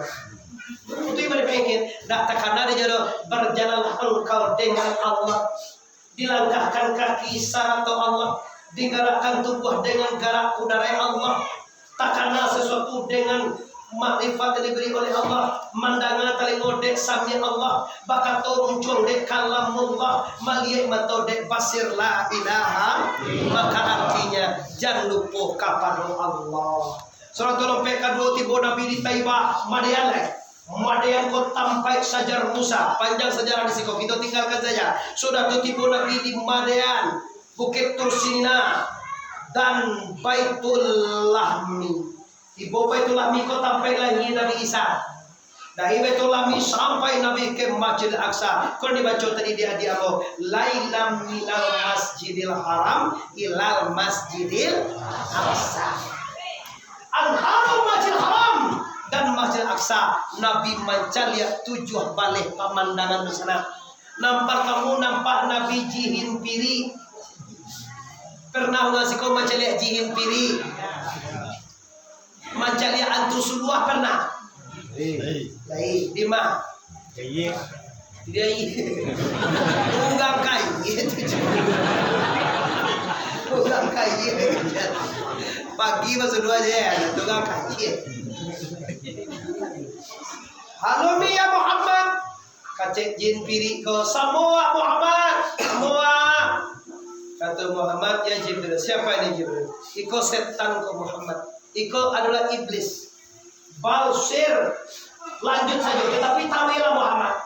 Itu yang paling penting. Dak takana di jodoh, berjalanlah engkau dengan Allah. Dilangkahkan kaki sarato Allah, digarakkan tubuah dengan garak kudarai Allah. Takana sesuatu dengan makrifat yang diberi oleh Allah, mandanga talingo dek sami Allah, bakato runcuang dek kalamullah, maliek mato dek basir la ilaha, maka artinya, jan lupo kapado Allah. Surat Al-Anfal kaduo tibo Nabi di Taibah, Madian lai. Madian ko tampaik sajar Musa, panjang sajarah di siko, kito tinggalkan saja. Sudah tu tibo Nabi di Madian, Bukit Tursina, dan Baitul Lahmi. Tibo Baitul Lahmi ko tampaik lahia Nabi Isa. Dari Baitul Lahmi sampai Nabi ke Masjidil Aqsa. Kalau dibaco tadi di adik ambo, lailam minal Masjidil Haram ilal Masjidil Aqsa. Antaro Masjidil Haram dan Masjidil Aqsa, Nabi mancaliak tujuah baleh pamandangan di sana. Nan partamo nampak Nabi jihin piri. Pernah urang siko mancaliak jihin piri? Mancaliak antu suluah pernah? Lai. Lai, di ma? Kayie. Dia i-, urang kayie tu je. Urang kayie. Pagi masuk dua je, urang kayie. Halo mi ya Muhammad. Kacek jin piri ko, samo wak Muhammad. "Ambo, ah." Kato Muhammad, "Ya Jibril." "Siapa ini Jibril?" "Iko setan ko Muhammad. Iko adalah iblis. Balsir." "Lanjut sajo, tatapi taruihlah Muhammad.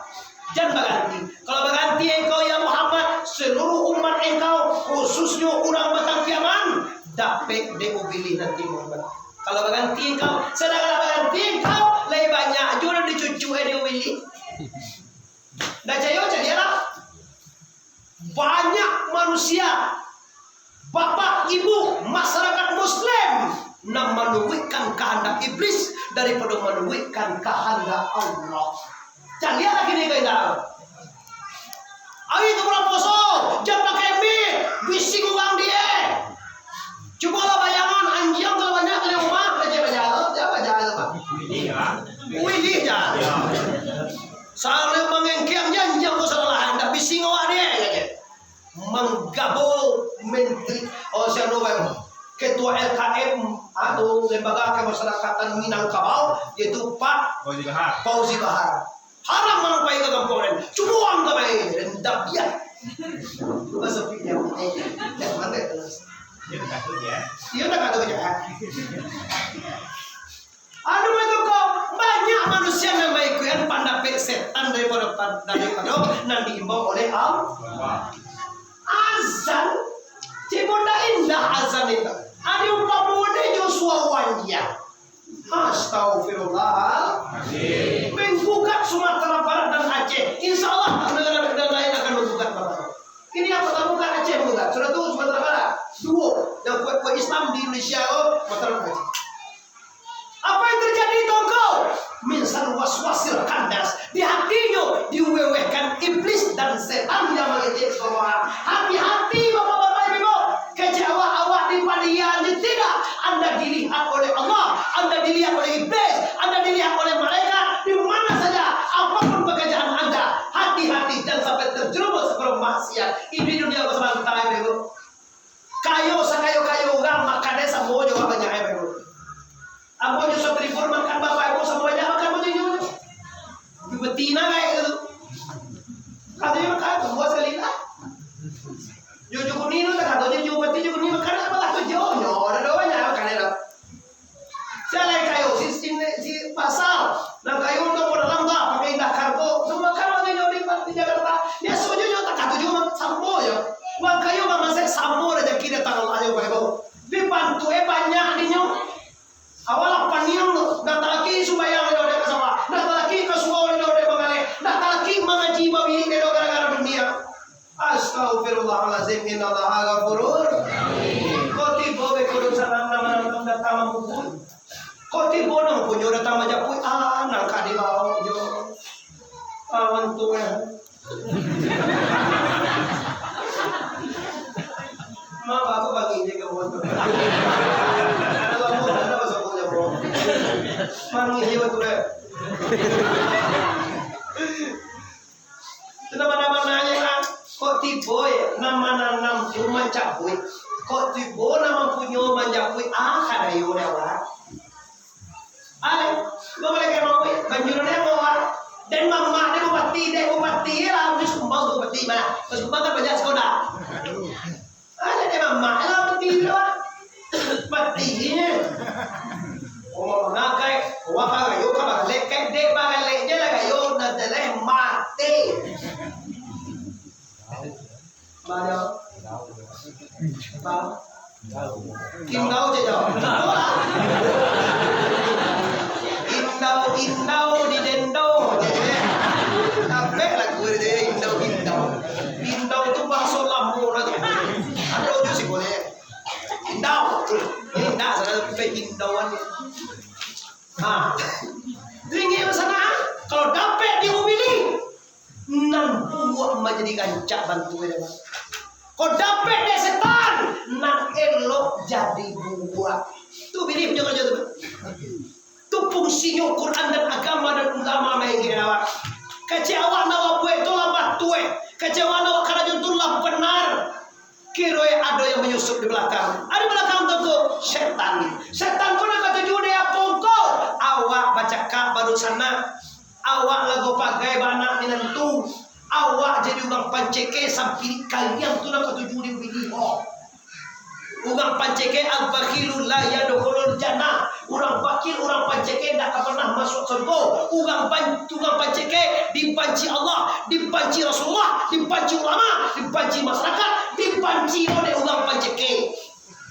Jan baganti. Kalau baganti engkau ya Muhammad, seluruh umat engkau, khususnyo urang Batang Piaman, dapek dek ubilih nanti Muhammad. Kalau baganti engkau, sadang lah baganti engkau, lai banyak juo dicucuk dek ubilih." Ndak cayo, caliaklah. Banyak manusia, bapak, ibu, masyarakat muslim, nan manuruikkan kahandak iblis daripado manuruikkan kahandak Allah. Caliaklah kini ko indak. Ari tu bulan puaso, jan pakai mik, bisi urang di e. Cubolah bayangan, anjiang tu banyak di rumah, aja bajalo, aja bajalo, Pak. Uilih, ah. Uilih, jan. Salah mangengkeang janjiang ko salah, ndak bisi ngawak dia, ya, ya. Manggabo menteri, oh, siapa, ketua L K M, atau Lembaga Kemasyarakatan Minangkabau, yaitu Pak Fauzi Bahar. Fauzi Bahar. Haram urang pai ka kampuang den. Cubo urang ka pai, den dabiah. Masa pikir, eh, dari mana itu? Dia tak takut, ya? Dia tak takut, ya? Anu itu ko, banyak manusia nan maikuikan pandapek setan daripado, daripado nan diimbau oleh Allah. Azan, cek indak indah azan itu. Ado umpamo dek Joshua Wanjia. Astagfirullahaladzim. Menggugat Sumatera Barat dan Aceh. Insya Allah, negara-negara lain akan menggugat Bapak. Ini yang pertama bukan Aceh menggugat. Sudah tu Sumatera Barat. Duo. Yang kuat-kuat Islam di Indonesia, oh, Sumatera Barat, Aceh. Apa yang terjadi, tongko? Min syarril waswasil khannas. Di hatinyo diwewehkan iblis dan setan yang mengejek semua. Hati-hati, bapak-bapak, ibu-ibu. Kecek awak, awak di padian di tidak. Anda dilihat oleh Allah, Anda dilihat oleh iblis, Anda dilihat oleh malaikat. Di mana saja, apapun pekerjaan Anda, hati-hati, jangan sampai terjerumus ke maksiat. Ini dunia ko sabanta, ibu-ibu. Kayo sakayo-kayo urang, makan samo jo banyak, ibu-ibu. Ambo jo satribun makan, bapak ibu samuanya makan bajuju. Beti na kayak gitu. Katanya makan, ambo sekali lah. Juju kuning tu tak tahu, juju putih, juju kuning makan apa lah tu, jo, jo, ada dua banyak makan itu. Sia lai kayo, si, si, si pasar, nan kayo tu modal dalam bah, pakai indah kargo, semua kan bajuju di, di Jakarta. Biaso jo, jo, tak tahu jo, sampo jo. Wang kayo mamasek sampo, rezeki datang Allah jo, bapak ibu. Di bantu, eh, banyak dinyo. Awalah paniang tu, dah talaki sumbayang dah dek ka sawah, dah talaki ka surau dah dek manggaleh, dah talaki mangaji bawirik dah gara-gara dunia. Astagfirullahalazim, innallaha ghafurur. Kok tibo be kudu salam nama datang mamukul. Kok tibo nang punyo datang majapuik, ah, nang ka dibawa jo. Ah, mantu, eh. Mak, aku bagi je ke motor. Kalau mau, ada pasal punya, bro. Mangi dia tu, eh. Itu nama-nama nanya lah. Kok tibo ya, nama nanam tu mancabuik. Kok tibo nama punyo mancabuik. Ah, kada yo dah, Wak. Ai, lo boleh kayak mau, eh, banjir ni apa, Wak? Dan mamak dia bupati, dia bupati lah, habis kumbang tu bupati mana? Habis kumbang kan banyak sekolah. Ada dia mamak lah bupati tu, Wak. Bupati ni. Oh, ngakai, wah, kayo ka balek, kan dek balek je lah kayo, nanti lah mati. Mana? Ba? Indau je, Dau. Indau, indau di dendau je. Sampai lagu dia indau, indau. Indau tu bahaso lamo lah tu. Ada tu si boleh. Indau. Indak salah sampai indauan. Ha. Ringgit sana, kalau dapek di Ubili, nan buruak manjadi rancak bantu dia. Kok dapek dek setan, nan elok jadi buruak. Tu pilih punyo karajo tu. Tu fungsinyo Quran dan agama dan ulama maingin awak. Kecek awak nan awak buek tu lah batua. Kecek awak nan awak karajo tu lah benar. Kiro ado yang manyusup di balakang. Ado balakang tu ko setan. Setan ko nan katuju dek apo ko? Awak bacakak baru sanak. Awak lagu pagai baanak minantu. Awak jadi urang panceke sampilik kaliang tu nan katuju di bini ho. Urang panceke al-bakhilu la yadkhulul jannah. Urang bakhil, urang panceke ndak ka pernah masuak sarugo. Urang ban-, urang panceke dibanci Allah, dibanci Rasulullah, dibanci ulama, dibanci masyarakat, dibanci oleh urang panceke.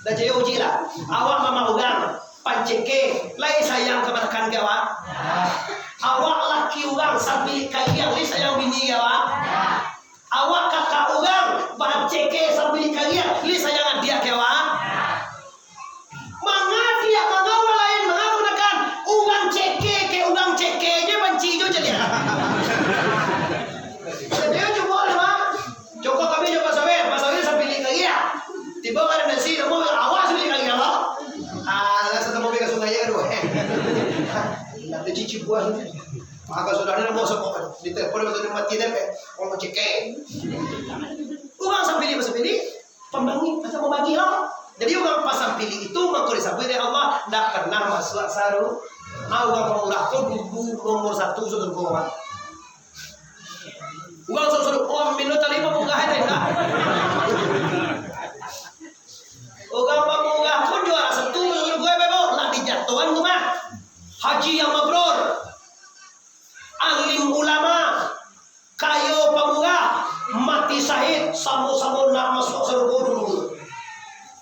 Dah jayo uji lah. Awak mama urang panceke, lai sayang kamanakan ka awak? Awak laki urang sampilik kaliang, lai sayang bini ka awak? Awak kakak urang panceke sampilik kaliang, lai sayang adiak ka awak? Manga adiak, manga urang lain, manga kamanakan, urang ceke ke urang ceke je banci jo caliak. Jadi cubo lah, Mak. Cukuik kami jo Pak Sawir, Pak Sawir sampilik kaliang. Tibo ka nasi, namo awak sampilik kaliang, Mak. Ah, rasa temu ka sungai ya, aduh. Nanti cici buah. Maka sudah ada namo sapa kan. Di telepon waktu dia mati deh, pe. Orang cekek. Urang sampilik, sampilik. Pambagi, macam pambagi lah. Jadi urang pasampilik itu mako disabuik dek Allah, ndak pernah masuak saru. Ah, urang pamurah tu dudu nomor satu sarugo, Mak. Urang suruh-suruh, oh, mino tali mah murah aja, indak? Urang pamurah pun juara satu, menurut gue, Bebo, lah dijatuhan tu mah. Haji yang mabrur, alim ulama, kayo pamurah, mati sahid, samo-samo nak masuak sarugo dulu.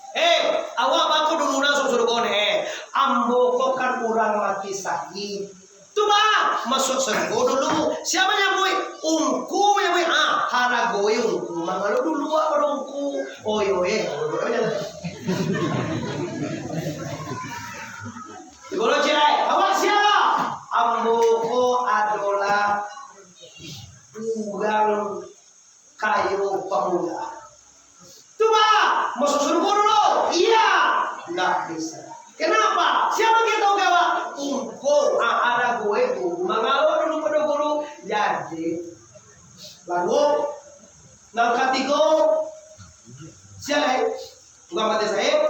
Eh, awak bako dulu nak masuak sarugo ni, eh. Ambo ko kan urang mati sahid. Tu bang, masuak sarugo dulu. Sia manyabuik? Ungku manyabuik. Ah, haragoe ungku. Mangalo dulu awak pado ungku. Oh, iyo, eh. Di bolo cirai, awak sia? Ambo ko adolah urang kayo pamurah. Tu, Pak, masuak sarugo dulu. Iya. Ndak bisa. Kenapa? Sia nan kasih tau ka awak? Ungku, ah, haragoe tu. Mangalo dulu pado guru. Jadi, lalu, nan katigo, sia lai? Tukang mati sahid.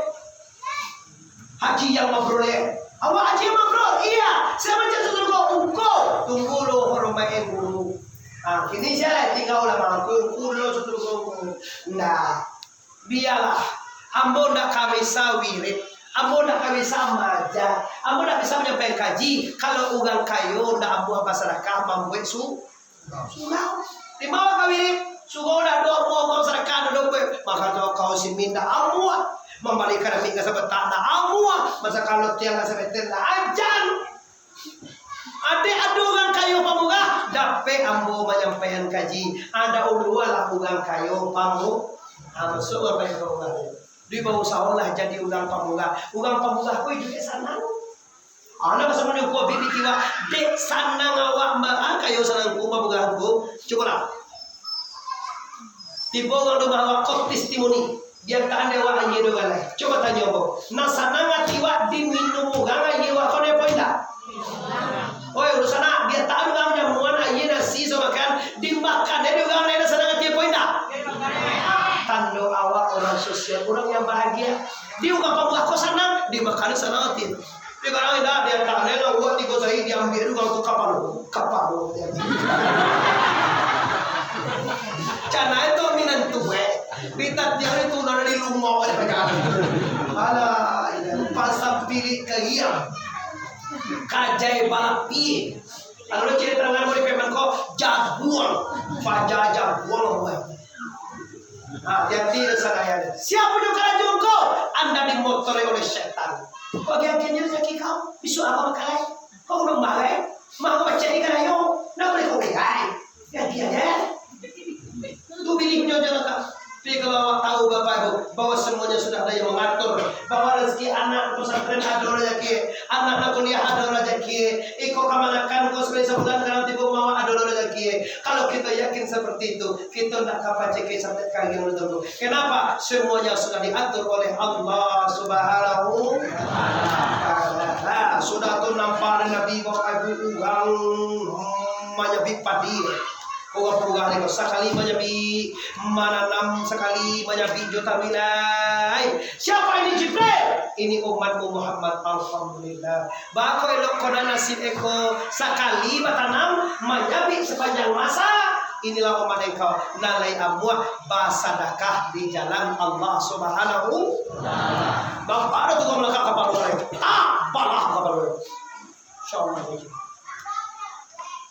Haji yang mabrur, eh. Awak haji yang mabrur? Iya. Sia nan kasih tau ka awak? Ungku. Tunggu lu, hormaik guru. Ah, kini sia lai tingga ulama, ungku, ungku, ungku, ungku. Nah, bialah. Ambo ndak ka bisa wirid. Ambo ndak ka bisa maaja. Ambo ndak bisa manyampaikan kaji. Kalau urang kayo, ndak ambo basadakah mambuek su-, surau. Di ma ka wirid? Surau ndak ado, ambo, ambo sadakah ndak ado, mako tu kau si minda ambo. Mambalikan amik ka sabatak ndak ambo. Masa kalau tiang ka sameter ndak ajan. Adek ado urang kayo pamurah, dapek ambo manyampaian kaji. Ada ulualah urang kayo pamu-, ah, masuak urang kayo pamurah. Duit bausaho lah jadi urang pamurah. Urang pamurah ko iduik sanang. Anak sama nyukup bibit tiwak, dek sanang awak ma-, ah, kayo sanang ku, pamurah ku. Cubolah. Tibo urang rumah awak ko testimoni. Diantaan dek awak aia dua galeh. Cubo tanyo ambo. Nan sanang ati wak diminum urang aia wak ko, ndak apo indak? Oi, urusan nak, diantaan urang jamuan aia nasi so makan, dimakan dek urang lain, nan sanang ati apo indak? Ah, tando awak urang sosial, urang yang bahagia. Di urang pamurah ko sanang, dimakan sanang ati. Tapi kadang indak, diantaan dek urang tigo sari, diambiak dek urang tu kapalo. Kapalo dia. Canai tu minantu, eh. Bintang tiang itu nada di rumah, eh, pakai. Alah, iya. Pasang pilik ka iya. Kajai balapie. Kalau ciri terangan mau di Pemen ko, jaguang. Paja jaguang, eh. Nah, hati-hati dan sadaya. Siapa yang karajo engkau? Anda dimotori oleh setan. Bagi akhirnya rezeki kau, besok apa makalai? Kau udah makalai? Mau baca di karayo, nak boleh kau lihat. Ya, dia, ya. Tu pilih nyonya lah, Kak. Tapi kalau awak tahu, Bapak Ibu, bahwa semuanya sudah ada yang mengatur, bahwa rezeki anak pesantren ada rezeki, anak nak kuliah ada rezeki, iko kamanakan kau sekali sebulan kalau tiba mau ada rezeki. Kalau kita yakin seperti itu, kita ndak kapacik sampai kalian dulu. Kenapa? Semuanya sudah diatur oleh Allah Subhanahu wa Ta'ala. Nah, sudah tu nampak Nabi Bapak Ibu urang manyabik padi. Urang purah ni, sakali manyabik, mananam sakali manyabik jo taminai. Siapa ini Jibril? Ini umatmu Muhammad, alhamdulillah. Bako elok kona nasib eko, sakali batanam, manyabik sapanjang masa, Inilah umat engkau nan lai amuah basadakah di jalan Allah Subhanahu wa Ta'ala. Nampak dah tu kau malakak kapalo lai. Tak, balah kapalo lai. Insyaallah.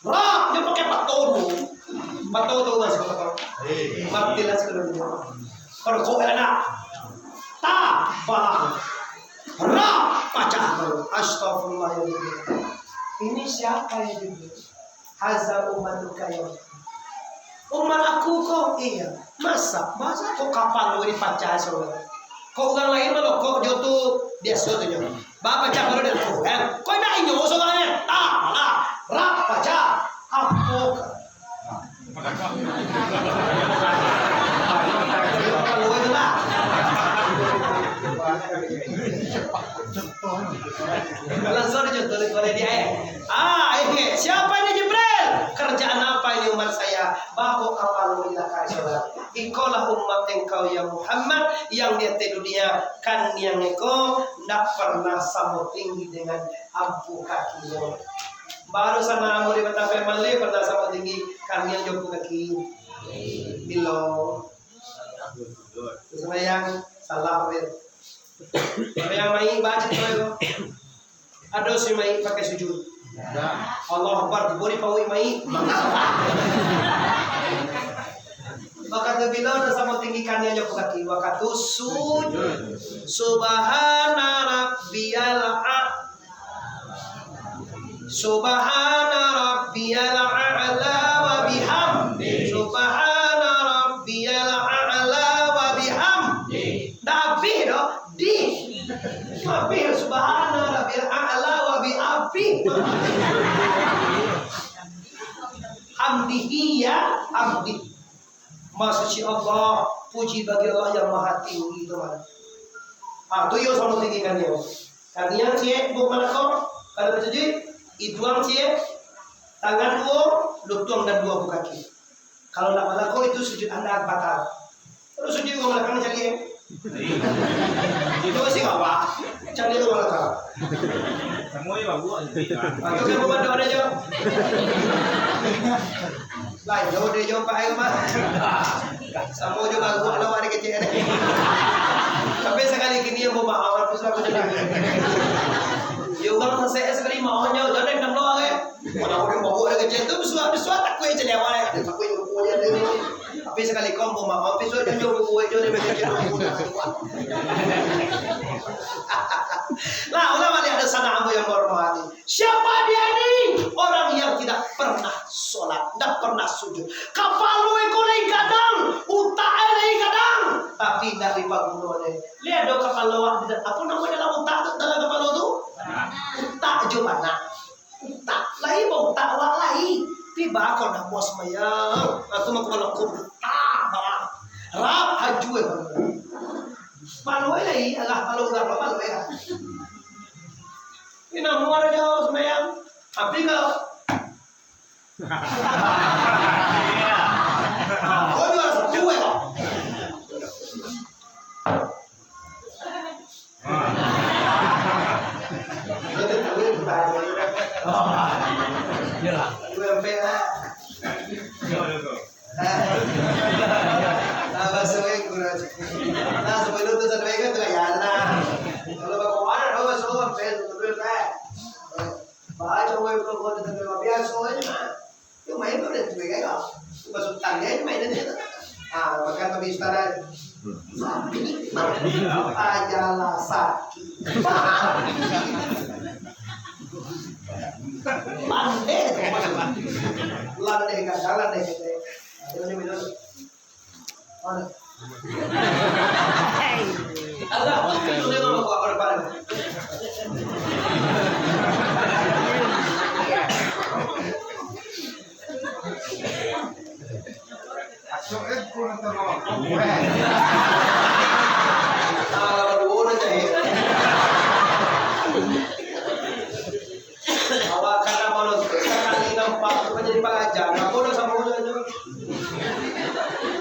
Rap, dia pakai pato dulu. Pato tu lah, siapa tahu. Matilah sekali dulu. Perkok ya nak. Tak, balah. Rap, pacah. Astagfirullahaladzim. Ini siapa ya, Jibril? Haza ummatuka ya. Umat aku ko, iya. Masa, masa kok kapalo dipacah saurang? Kok urang lain malokok jo tu biaso tu nyo. Bapacah baru dari Quran. Kok indak inyo saurang nyo? Tak, lah. Rap pacah. Apo ka? Kalau itu lah. Langsung aja tulis pada dia, eh. Ah, eh, siapa ini Jibril? Kerjaan apa ini umat saya? Bako kapalo di lakar saudara. Ikolah umat engkau ya Muhammad yang di atas dunia. Kan yang eko ndak pernah samo tinggi dengan ampu kakinyo. Baru sana ambo di Batang Payaman le pernah samo tinggi kan yang jo ampu kaki. Bilo. Sembahyang salah, Wil. Sembahyang maik, baca tu, Wil. Ado si maik pakai sujud. Allahu Akbar, tibo di pauik maik. Wakatu bilo dah samo tinggi kan yang jo ampu kaki. Wakatu sujud. Subhana rabbiyal a-, Subhana rabbiyal a'la wa bihamdi. Subhana rabbiyal a'la wa bihamdi. Ndak abih doh, di. Abih, subhana rabbiyal a'la wa bihamdi. Hamdihi ya hamdi. Maha suci Allah, puji bagi Allah yang Maha Tinggi tu, man. Ah, tu yo samo tinggi kan yo. Kan yang ciek, bu malakau, kalau bersujud, iduang ciek, tangan duo, lutuang dan duo bu kaki. Kalau nak malakau itu sujud anda batal. Kalau sujud ko malakau cari, eh. Itu masih kawa. Cari ko malakau. Samo yo bagus. Atau kan bukan doa aja. Lai, jauh dari jauh pakai rumah. Samo jo baru lah, wak kecil. Tapi sakali kini yang bawa mahal tu, suatu tu. Yo, urang masih sakali mahal nyo, jadi enam lo, eh. Mana orang bawa dari kecil tu, suatu, suatu takut je lewat, eh. Takut yang rupa je ni. Tapi sakali kau bawa mahal, tapi suatu nyo rupa je, dia kecil. Lah, ulama ni ada sana ambo yang menghormati. Siapa dia ni? Orang yang tidak pernah sholat, tidak pernah sujud. Kapalo iko lai gadang, utak e lai gadang, tapi indak dipaguno e. Liek do kapalo awak, apo namo dalam utak tu, dalam kapalo tu? Utak jo banak. Utak lai, ba utak awak lai. Tibo kau nak buat sembahyang, aku mau kepala kau utak, balah. Rap haju e. Kapalo e lai, alah, kapalo urang, kapalo e lah. Ini namuah aja sembahyang. Tapi kalau oh, juara satu ya. Iyalah. Dua M P lah. Nah, bahasa gue kurang. Nah, sebelum tu satu kan tu ya nah. Kalau bapak mana dua M P, satu M P. Baca wai ko ko tentang biaso aja mah. Yo main tu dah tuai kan. Masuk tangga aja main aja. Ah, makan tapi istana. Ajalah sakit. Landai tu maksudnya. Landai kan, landai kan. Ayo ni minum. Awak kana manonton sakali nampak tu kan jadi pangaja. Napa dah sama aja tu?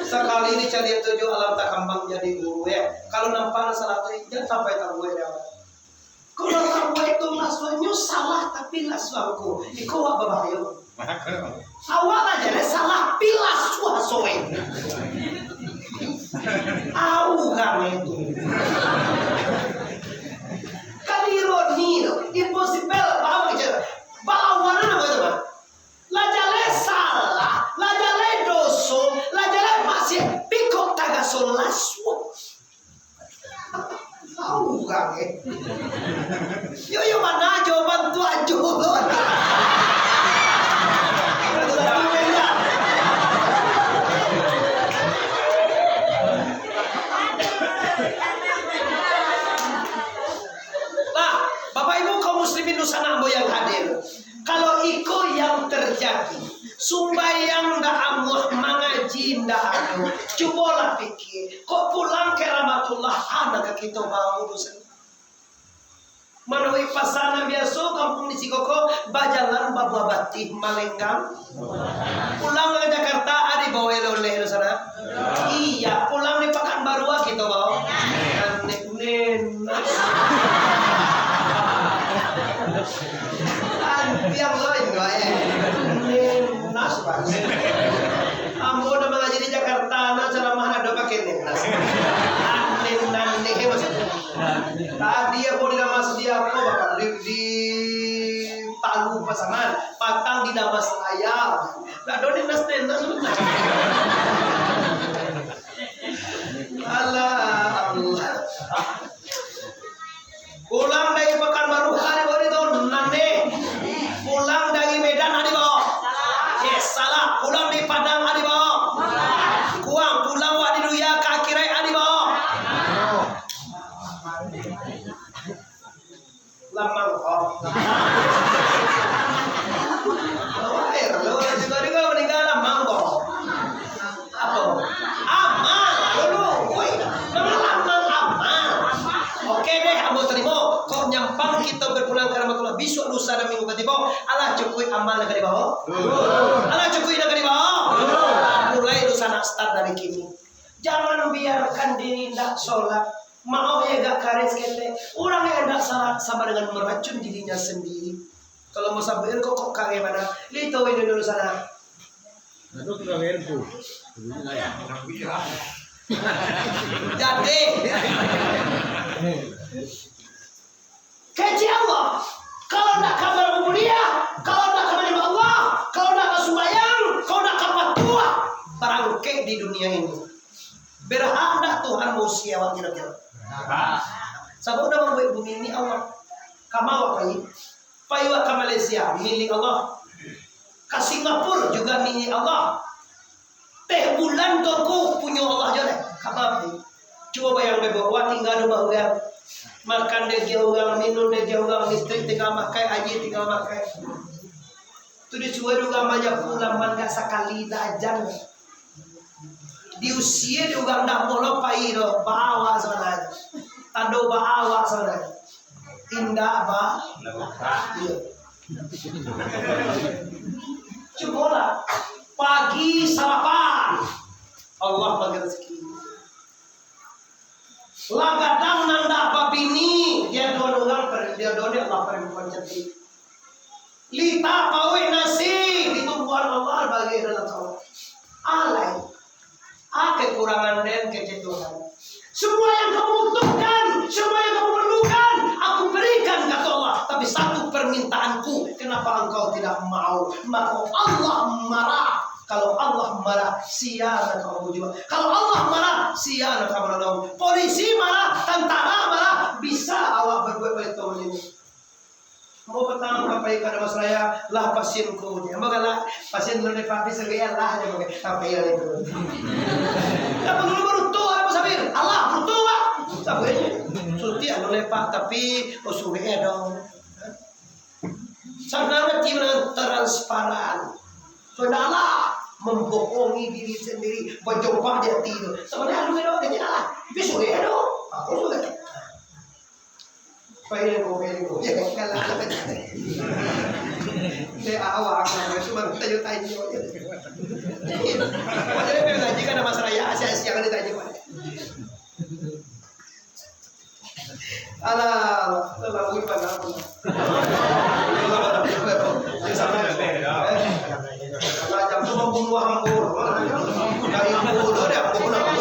Sakali dicaliak tu jo alam takambang jadi guru, ya. Kalau nampak salah tu, jangan sampai tahu, ya. Kalau tahu itu maksudnya salah, tapi lah suangku. Iko wak babahayo. Awak lah jaleh salah pilas, wah, soe. Au kami tu. Kan ironi tu, impossible, paham aja. Balawanan apa itu, Pak? Lah jaleh salah, lah jaleh doso, lah jaleh maksiat, piko tagaso lasu. Tahu urang, eh. Yo, yo, mana jawaban tu ajo tu. Nah, Bapak Ibu kaum muslimin dunsanak ambo yang hadir. Kalau iko yang terjadi, sumbayang ndak amuah, mangaji ndak amuah, cubolah pikia, kok pulang ka Rahmatullah, a nan ka kito bawa doso. Manuruik pasanan biaso, kampuang di siko ko, bajalan babuah batih, malenggang. Pulang ka Jakarta, a dibawa oleh-oleh di sana. Iya, pulang di Pakanbaru, a kito bawa. Aneh, nenas. Antiang lo itu, eh. Nenas, Bang. Ambo nan mangaji di Jakarta, nan ceramah ado pakai nenas. Aneh, aneh, maksudnya. Tadi ambo di Damas, di apo, Bapak? Di, di Palu Pasaman, patang di Damas Raya. Ndak ado nenas-nenas, Bapak. Alah, Allah. Pulang dari Pakanbaru, a dibawa di tahun nan deh. Pulang dari Medan, a dibawa. Yes, salah. Pulang di Padang, a dibawa. Kuang, pulang wak di dunia ka akhirat, a dibawa. Lamang, oh. Lawa, eh, lawa, juga, juga meninggal lamang, oh. Apo? Amal, dulu. Woi, manga lamang amal. Oke deh, ambo tarimo. Kok nyampang kito berpulang ka Rahmatullah bisuak, lusa, dan minggu katibo, alah cukuik amal nan ka dibawa? Alah cukuik nan ka dibawa? Mulai lusa nak start dari kini. Jangan biarkan diri ndak sholat. Maaf ya, agak kareh saketek. Urang yang ndak sholat sama dengan meracun dirinya sendiri. Kalau mau sabuik, kok, kok kareh bana? Lito ini dulu sana. Aduh, kurang ilmu. Jadi, kecil Allah, kalau nak ka berubudiyah, kalau nak ka menyembah Allah, kalau nak ka sumbayang, kalau nak ka patuah, barangkek di dunia ini. Berhak ndak Tuhan mausia awak kira-kira? Sabab udah mambuek bumi ini Allah. Ka ma awak pai? Pai awak ka Malaysia, milik Allah. Ka Singapura juga milik Allah. Teh bulan toko punyo Allah jo deh. Ka ma pai? Cubo bayang deh, awak tingga di rumah urang. Makan deh jo urang, minum deh jo urang, listrik tingga makai, aia tingga makai. Tu disuruah dek urang manyapu laman, dak sakali dak ajan. Diusia dek urang dak molok pai doh, baa awak sabananyo. Tando baa awak sabananyo. Indak ba-, iyo. Cubolah, pagi sarapan, Allah bagi rezeki. Lah gadang nan dak babini, diadoan urang, diadoan dek Allah parampuan cantik. Lita pauik nasi, ditumbuahan Allah bagi dalam kawan. Alai, a kekurangan den kecil Tuhan. Semua yang kamu butuhkan, semua yang kamu perlukan, aku berikan, kata Allah. Tapi satu permintaanku, kenapa engkau tidak mau? Maka Allah marah. Kalau Allah marah, sia nan ka mambujuak? Kalau Allah marah, sia nan ka manolong? Polisi marah, tantara marah, bisa awak berbuat baitu ini? Ambo patang ka pai ka Damas Raya, lah pasienku, ambo galak, pasien dulu dek Pak, bisa gaya lah, aja pakai, sampai lah itu. Dak perlu barutuah, Pak Sabir, alah, barutuah, Pak. Sampai, suntik anu dek Pak, tapi, oh, suruh dong. Sanang ati mah transparan. Sudahlah membohongi diri sendiri, berjubah di hati tu. Sebenarnya lu elok aja lah. Tapi sudah tu, aku sudah. Pahil ko, pahil ko. Ya, kalau anak aja. Dia awak, aku cuma tanya-tanya aja. Jadi, dia ngaji kan Damas Raya, asia-asia kan ditanya. Alah, terlalu panas. Sama, Umua ambo, dari dulu deh, ambo nak.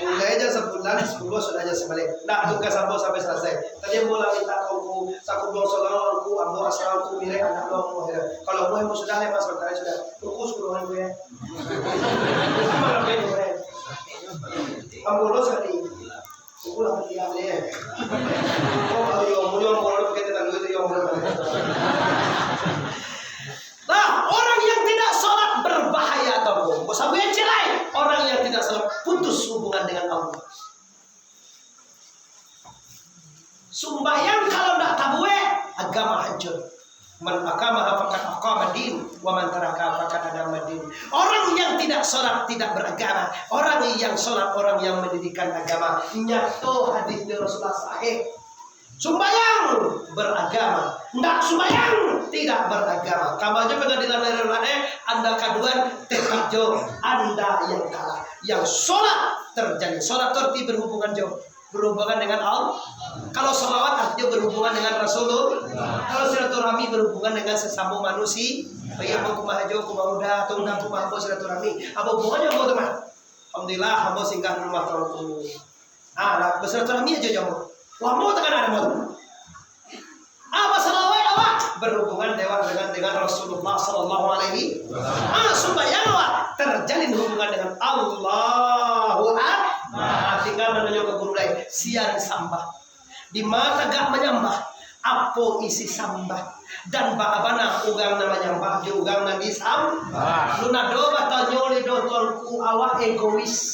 Mulai jam sambilan, sapuluah sudah jam sambilan. Ndak, tugas ambo sampai salasai. Tadi ambo lah minta ka Ungku, sakubuang saudara Ungku, ambo asa Ungku mirek anak lo ambo, ya. Kalau ambo, ambo sudah, ya, Mas, sudah. Ungku suruh ambo, ya. Ambo lo sakali. Ungku lah pergi, ya. Oh, kalau yo, ambo, yo, ambo lo pakai tetangga tu, yo, ambo lo. Nah, orang yang tidak sholat berbahaya, atau ambo sabuik ciek lai. Orang yang tidak sholat putus hubungan dengan Allah. Sumbayang kalau ndak tabuek, agama hancur. Man aqamaha faqad aqamadin, wa man tarakaha faqad hadamadin. Orang yang tidak sholat tidak beragama. Orang yang sholat, orang yang mendirikan agama. Nyato hadisnyo Rasulullah sahih. Sumbayang beragama, ndak sumbayang tidak beragama. Kama jo pangadilan dari ulama, anda kaduan tetap jo anda yang kalah. Yang sholat terjalin, sholat tu arti berhubungan jo, berhubungan dengan Allah. Kalau salawat artinya berhubungan dengan Rasulullah. Kalau silaturahmi berhubungan dengan sesama manusia. Bagi ambo kumaha jo, kumaha uda, atau undang kumaha ambo silaturahmi. Apa hubungannya ambo tu mah? Alhamdulillah, ambo singgah di rumah tuanku. Ah, lah, bersilaturahmi aja jo ambo. Wah, ambo takana ambo tu. Ah, basalawat awak berhubungan dewa dengan, dengan Rasulullah sallallahu alaihi. Ah, sumbayang awak terjalin hubungan dengan Allahu Akbar. Ah, tinggal mananyo ka guru lai, sia nan sambah. Di ma tagak manyambah? Apo isi sambah? Dan baa bana urang nan manyambah jo urang nan disambah? Nun ado batanyo lido tuanku, awak egois.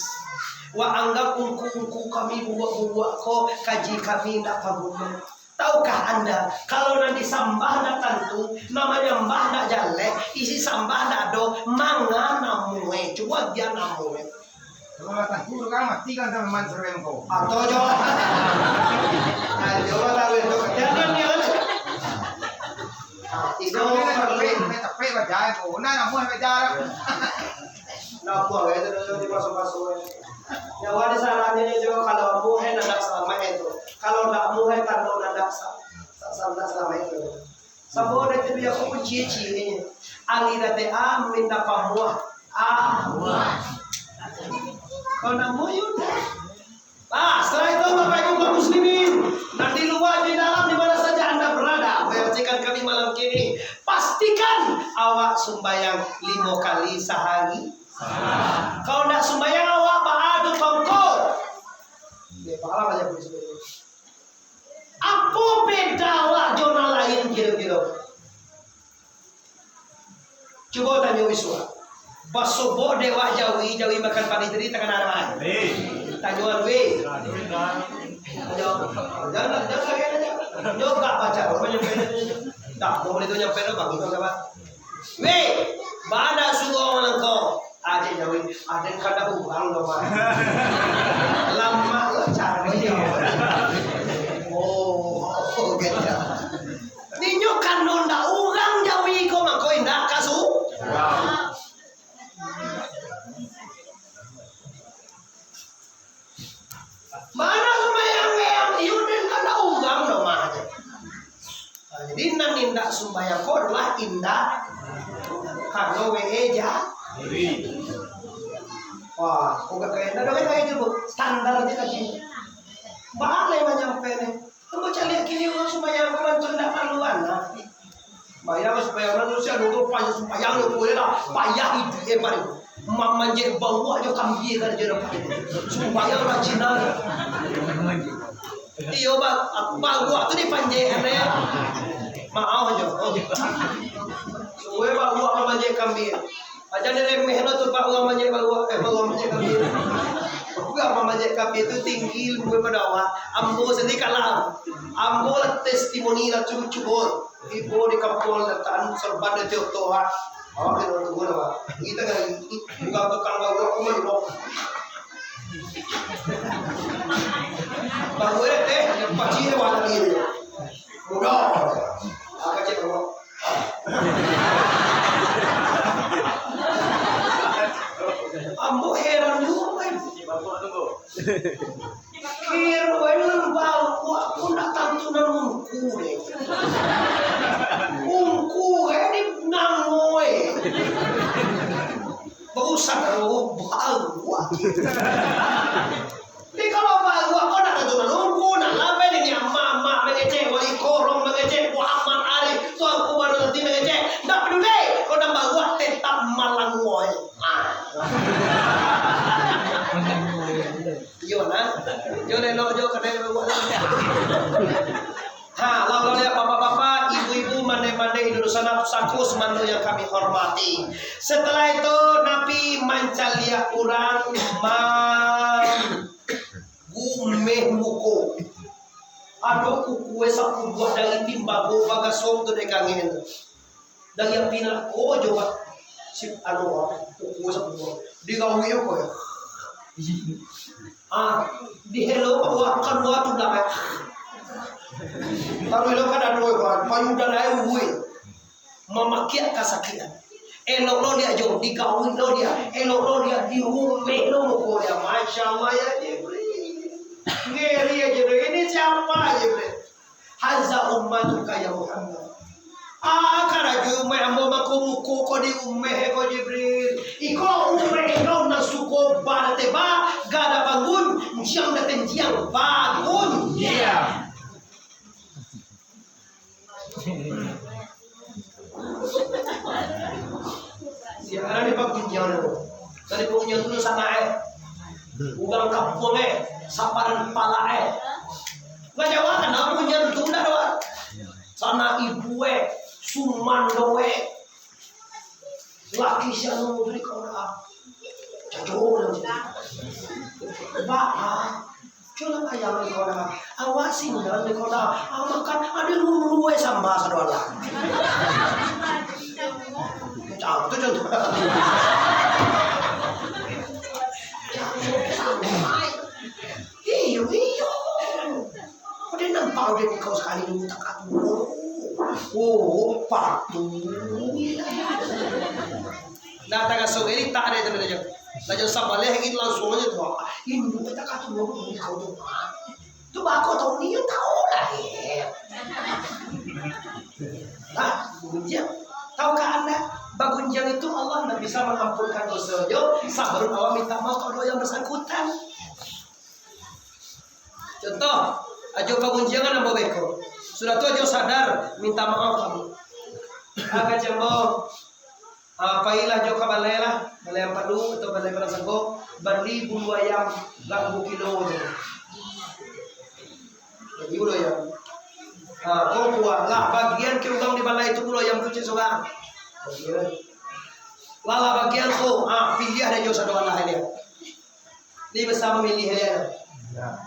Wak anggap ungku-ungku kami buruak-buruak ko, kaji kami indak paguno. Tahukah anda, kalau nan disambah ndak tantu, nan manyambah ndak jaleh, isi sambah ndak ado, manga namuah? Cubo agiah namuah. Kalau lah tantu tu kan mati kan, sama man seruan ko. Atau jo. Ayo lah tahu itu. Jangan, jangan. Itu kalau dia nak perlu. Tapi, tapi, tapi baca ko. Nah, namuah baca. Namuah itu dulu dipasu-pasu. Nyawa di salahnya jo, kalau ambo hai nak selamat itu. Kalau ndak ambo hai tando ndak sa-, sa-, sa-, ndak selamat itu. Sabo dek tu dia kuku cici ni. Ali date amin dapat muah. Ah, muah. Kau nak muyun dah. Nah, setelah itu, Bapak Ibu kaum muslimin, dan di luar, di dalam, di mana saja Anda berada, menyaksikan kami malam kini, pastikan awak sumbayang limo kali sahari. Kalau ndak sumbayang, awak baadu tongko. Ya, pahala banyak, Bu. Apo beda awak jo nan lain kiro-kiro? Cubo tanyo isuak. Basobok dek awak jawi, jawi makan paneh tadi takana ado ai. Tanyo alui. Nyo, jangan, jangan lagi nyo. Nyo gak baca, nyo. Dah, mau itu nyampe tu, bagus tu, Pak. Weh, bana suruah urang ko. Aje jawi, aden kada urang doh, Pak. Lamak lo caro nyo. Oh, gitu. Ninyo kano ndak urang jawi ko, mako indak kasu. Mana sumbayang-bayang, iyo den kada urang doh mah. Nah, jadi nan indak sumbayang ko adalah indak kano W E ja. Wah, kok gak kaya indak doh, kaya itu, Bu. Standar aja tadi. Baa lai manyampe ni. Ambo caliak kini urang sumbayang ko mantun indak parlu anak. Bayar sumbayang manusia dulu, payah sumbayang dulu, ya lah. Payah itu, eh, paling. Mamanjek bauak jo kambia kan je dapat. Sumbayang rajin lah. Iyo, ba-, bauak tu dipanjek, kan, ya? Maaf aja. Suwe bauak mamanjek kambia. Aja ni remeh lah tu, Pak, urang manjek bauak, eh, urang manjek kambia. Urang mamanjek kambia tu tinggi ilmu pado awak. Ambo sendiri kalah. Ambo lah testimoni lah cubo-cubo. Tibo di kampuang datang, sorban dari Tioto, ha. Awak kena turun, awak. Kita kan, bukan tukang bauak, aku mah, bro. Bauak, eh, pacik, awak tadi. Mudah. Apa cek, bro? Ambo heran juga, kan. Kiro nan bauak ko ndak tantu nan ungku deh. Ungku eh di nangoi. Sadang baruak. Jadi kalau baruak, kau nak ado tu manunggu, nak labai ni, ni amak-amak mangecek, Wali Korong mangecek, Muhammad Arif, Tuanku Baru Nanti mangecek. Ndak paduli, kau nak baruak tetap malanguai. Ah. Iyo nah. Jo lelok jo kadai baruak. Ha, lalu lihat bapak-bapak, ibu-ibu, mandeh-mandeh, indu dunsanak, pusako, sumando yang kami hormati. Setelah itu, Nabi mancaliak urang ma-, gumeh muko. Ado kukue sapuduah dari timbago bagasong tu dek angin. Dari api narako jo, Pak. Si anu, Pak, kukue sapuduah. Digawinyo ko yo. Ah, dihelo, Pak, buahkan buah tu lah, Pak. Taruh elo kan ado, Pak. Payudan ae uwui. Mamakiak kasakitan. Elok lo dia jo, digawik lo dia, elok lo dia, diumeh lo muko dia. Masya Allah ya Jibril. Ngeri ya Jibril. Ini siapa Jibril? Haza ummatuka ya Muhammad. Ah, karajo umaik ambo mako muko ko diumeh ko Jibril. Iko umaik kau nan suko badateba, gada bangun, jiang datenjiang, bangun. Iya. Siapa di pagunjiang tu? Tadi pagunjiang tu sana eh. Urang kampuang eh, saparan pala eh. Nggak jauh kan, nah, pagunjiang tu ndak ada. Sana ibu eh, sumando eh. Laki si anu tu di kau dah. Cacok dah. Ba, ah. Cuman ayam di kau dah. Awak singgah di kau dah. Ah, makan ada lulu eh sambal sadoalah. Cacok tu contoh. Iyo, iyo. Kau dia nampak dia ni kau sekali dulu tak atuh. Oh, patuh. Nah, tagaso gini tak ada itu aja. Lah, jangan sabaleh gitu langsung aja tu. Induk kita kata mau beli kau tu. Tu bako tahu ni, tahu lah dia. Nah, bagunjiang. Tahukah anda, bagunjiang itu Allah ndak bisa mengampunkan dosa jo, sabalun awak minta maaf kalau yang bersangkutan. Contoh, ajo pagunjiangan ambo beko. Sudah tu ajo sadar, minta maaf kamu. Aka cembo, ah, pailah jo ka balai lah, balai Ampadu atau balai Padang Sangko, bali bulu ayam lah duo kilo tu. Bali bulu ayam. Ah, kau buat lah, bagian ke urang di balai tu bulu ayam tu cek surang. Lah, lah bagian tu, ah, piliah dek jo sadoalah ini. Ni basa mamilih dia.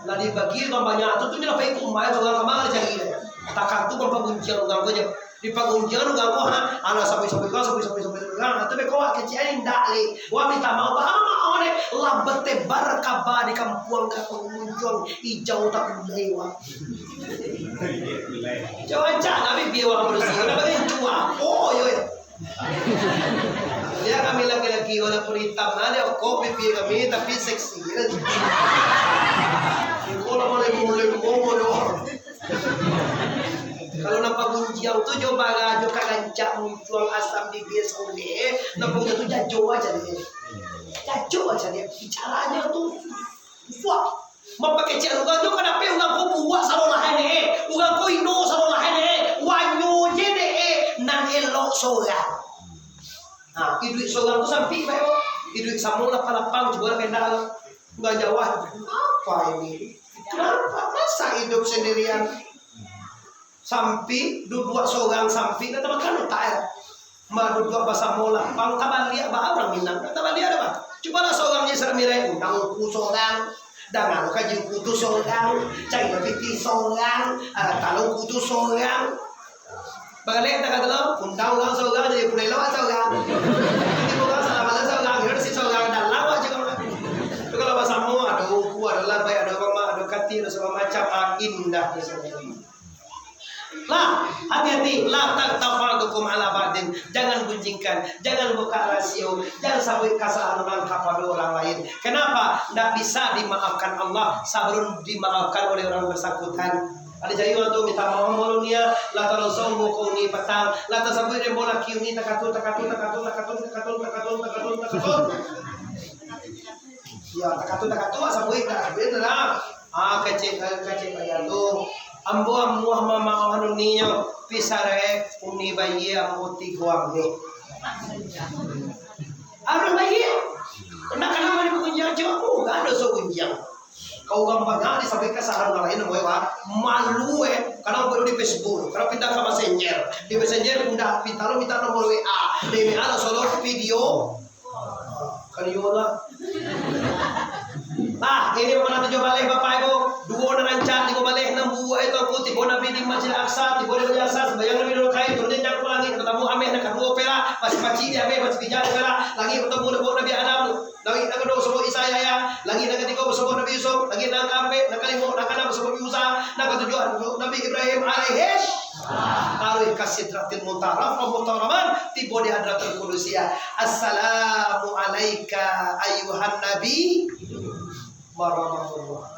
Lah dibagi urang banyak tu, tu nyo lah pai ka umah, urang ka ma cari dia. Takah tu urang pagunjiang urang ko jo. Di pagunjiang urang ko, ha, alah sabuik-sabuik urang, sabuik-sabuik urang. Nah, tu beko awak kecek ni ndak leh. Wah, minta maaf, bah, maaf deh. Lah batebar kaba di kampuang ka pagunjiang, ijau tak gulai, wah. Jauh aja lah bibia wak bersih. Lah bagi jua. Oh, yo, yo. Ya, kami laki-laki walaupun hitam, ada kok pipi kami, tapi seksi. Iko lah mulai-mulai ngomong doang. Kalau nampak gunjiang tu, jo bara, jo karancak, muncuang asam bibir soleh, nampak tu jajo aja deh. Jajo aja deh. Bicaranya tu, wah. Mapakecek urang tu, kanape urang ko buruak sadolah ne, urang ko ino sadolah ne, wanyo je dek, nan elok sorang. Ha, iduik sorang tu sampik bae, iduik samo lapang-lapang, cubo lah kendak. Urang jauah, apa ini? Kenapa? Masa hidup sendirian? Sampik, duduak sorang sampik, nak tamakan utak, eh. Mah duduak basamo lapang, tabaliak bah urang Minang, tabaliak dah bah. Cubalah sorang je saramirai, undang ungku sorang, dangakan ungku tu sorang, cari pitih sorang, ah, talu ungku tu sorang. Bagalek tak kata lo, undang urang sorang, jadi pulai lawak sorang. Jadi urang salah malam sorang, hidup si sorang, dan lawak je urang. Tu kalau basamo, ado ungku, ado labai, ado mamak, ado kati, ado sagalo macam, ah, indah tu sorang. Lah, hati-hati, la taghtab ba'dukum ala ba'din. Jangan gunjingkan, jangan buka rasio, jangan sabuik kasalahan urang kapado urang lain. Kenapa? Ndak bisa dimaafkan Allah sabalun dimaafkan oleh urang bersangkutan. Ado jari urang tu minta maaf malu niya, lah tarosong muko uni patang, lah tasabuik dek ambo laki uni takatun, takatun, takatun, takatun. Ya, takatun, takatun, ah, sabuik dah, sabuik dah. Ah, kecek, kecek bayar tu. Ambo amuah mamaohan uninyo, pisarai uni bayia ambo tigo ameh. Aduh, bayia. Nak kana mani bagunjiang, cuma, oh, gak ado so gunjiang. Kau urang banyak disabuik kasahan urang lain, boy, wah. Malu, eh. Kadang baru di Facebook, kadang pindah ka Messenger. Di Messenger pindah, pindah lo minta nomor W A. Di W A langsung lo video. Kan iyo lah. Nah, ini mana tujuh baleh Bapak Ibu. Duo nan rancak, tigo baleh, nan buwek itu aku. Tibo Nabi di Masjid Aqsa, tibo di Masjid Aqsa, sembahyang Nabi dulu kain, turun jangkau langit, ketemu ameh, nak kaduo perak, masih pacik di ameh, masih bijak di perak, langit ketemu Nabi Adam. Langik nan kaduo basobok Isa Yahya, langik nan katigo basobok Nabi Yusuf, langik nan kaampek, nan kalimo, nan kaanam basobok Nabi Musa, nan katujuah Nabi Ibrahim alaihi. Taruih ka Sidratil Muntaha, Rafa Muhtaraman, tibo di Hadratul Qudusiyah. Assalamu alaika ayyuhan nabi. Warahmatullah.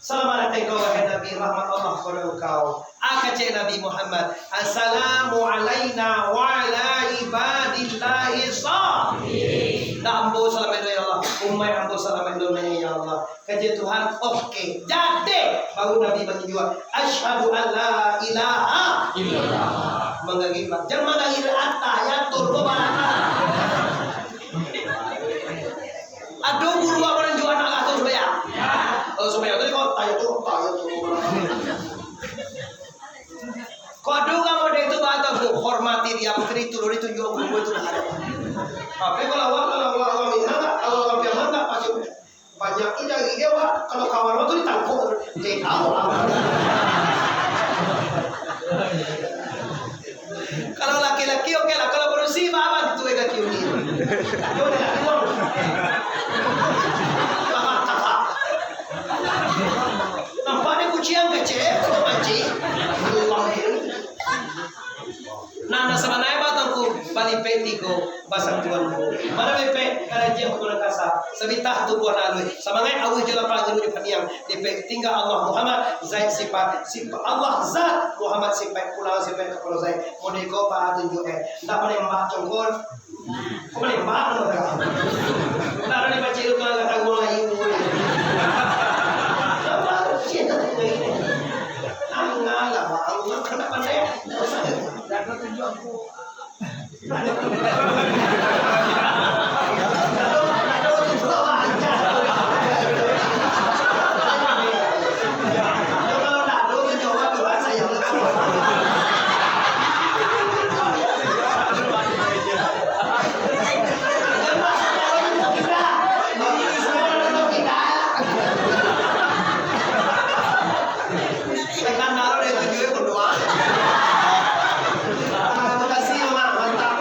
Selamat datang kau, wahai Nabi, rahmat Allah kepada engkau. Ah, kecek Nabi Muhammad, "Assalamu alaina wa ala ibadillahi shalihin." Nah, ambo salamaik dulu, ya Allah. Umaik ambo salamaik dulu, ya Allah. Kecek Tuhan, oke. Jadi, baru Nabi manjawab, "Asyhadu an la ilaha illallah." Manggagik, Pak. Jangan manggagik atah, ya, turun, Pak. Ado guru apo nan juo anak lah tu sumbayang? Oh, sumbayang tu di kota, itu kota, itu. Kok ado urang model tu, bah, tu, hormati dia, bakri tu, dulu ditunjuk guru tu, bah, ado. Tapi kalau awak, kalau awak, awak minta, kalau awak piaman, tak pasti. Banyak tu dari dia, wak. Kalau kawan awak tu ditangkap, dia tahu, wak. Kalau laki-laki, oke lah. Kalau padusi, bah, bantu eh kaki uni. Yo, dah, uang. Nampak ni kuciang kecil, kalau mancing. Uang. Nah, nah, sabananyo, bah, Tuanku, balipek tigo, basatuan duo. Mana bepek? Karajian ukuran kasa. Sabitah tubuah nan aluih. Samangaik awih jo lapang, ilmu jo paniang. Dipek tingga Allah Muhammad, Zaid sifat, sifat Allah zat, Muhammad sifat, pulang sifat kapalo Zaid. Model ko patunjuk eh. Ndak manembak congkol. Kok manembak tu, kata. Ndak ado di pacik tu, kata, kata, gua lain. Angah lah, Bang. Angah kena pandai. Ndak ado tunjuk aku. Tekan taruh dari tujuh puluh dua. Terima kasih, Mak. Mantap.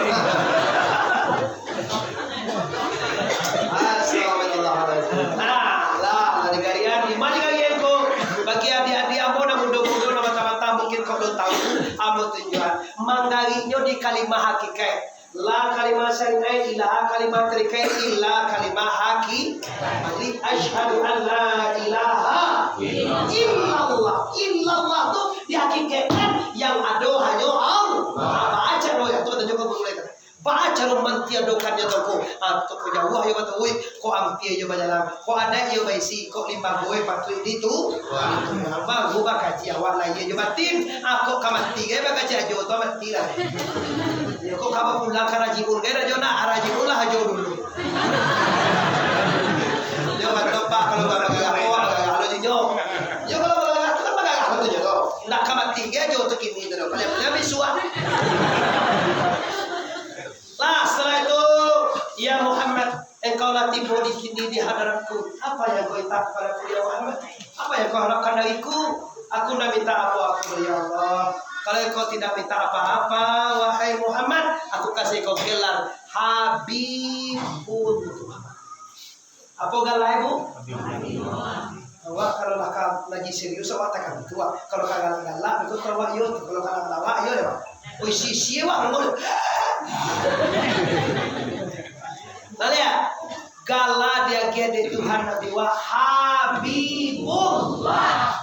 Astagfirullahaladzim. Nah, lah, lah digarian. Di mana digarian ko? Bagi adik-adik ambo nan mudo-mudo, nan mantap-mantap, mungkin kau belum tahu, ambo tunjuak. Manggariknyo di kalimah hakikat. La kalimah syariah, ilaha kalimah tarikah, illa kalimah haki. Jadi, asyhadu an la ilaha illallah. Illallah tu dihakikatkan yang ado hanyo Allah. Baca doa tu, tunjuk ka guru lain. Baa caro mantiadokannyo tu ko? Ah, tu ko jauah yo batauik, ko ampia yo bajalan, ko adaik yo baisi, ko limbago yo patuik ditu. Baru bakaji awak lahia jo batin. Ah, ko ka mati gai bakaji ajo tu mati lah. Yo, ko ka bapulang ka rajiun gai rajo nak, rajiun lah ajo dulu. Yo, kato Pak, kalau bagarah, oh, bagarah lo jinyo. Yo, kalau bagarah tu kan bagarah lo jinyo. Nak ka mati gai ajo tu kini tu. Paliang-paliang bisuak. Lah, setelah itu, "Ya Muhammad, engkau lah tibo di kini di hadaratku. Apa yang kau minta kepadaku, ya Muhammad? Apa yang kau harapkan dariku? Aku ndak minta apa-apa, ya Allah. Kalau engkau tidak minta apa-apa, wahai Muhammad, aku kasih kau gelar Habibullah." Apo galak, Bu? Awak kalau lah ka ngaji serius, awak takkan tu, awak. Kalau ka galak-galak, itu tu awak yo tu. Kalau ka lawak-lawak, yo deh, Pak. Oi, sisi awak ngomong. Nah, lihat. Galak diagiah dek Tuhan Nabi wa Habibullah.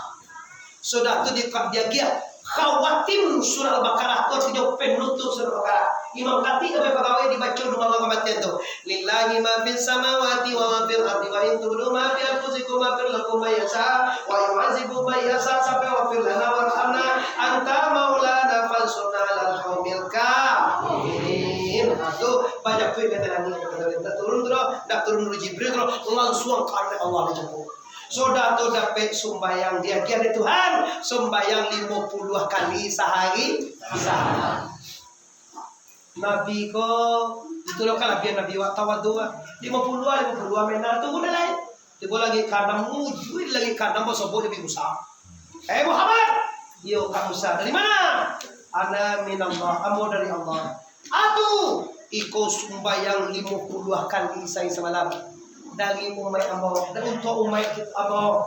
Sudah tu di-, diagiah khawatim surah Al-Baqarah, tu artinyo penutup surah Al-Baqarah. Imam Khatib sampai pagawai dibaco doa kamatian tu. "Lillahi ma fis samawati wa ma fil ardi wa in tubdu ma fi anfusikum yaghfir lakum man yasha wa yu'adzibu man yasha sampai waghfir lana warhamna anta maulana fansurna alal qaumil kafirin." Ha, tu banyak tu yang kata langit, kata langit. Tak turun tu dah, tak turun dulu Jibril tu dah, langsuang ka Allah dijemput. Sudah tu dapek sumbayang diagiah dek Tuhan, sumbayang limo puluah kali sahari, sahari. Nabi ko, itu lo kalabiahan Nabi wak tawadu wak. Limo puluah, limo puluah mena tu pun dah lain. Tibo lagi kanam mujui lagi kanam basobok Nabi Musa. "Eh Muhammad!" "Iyo Kak Musa." "Dari mana?" "Ana minallah, ambo dari Allah." "Atu, iko sumbayang limo puluah kali sahari samalam dari umaik ambo, dan untuak umaik ambo."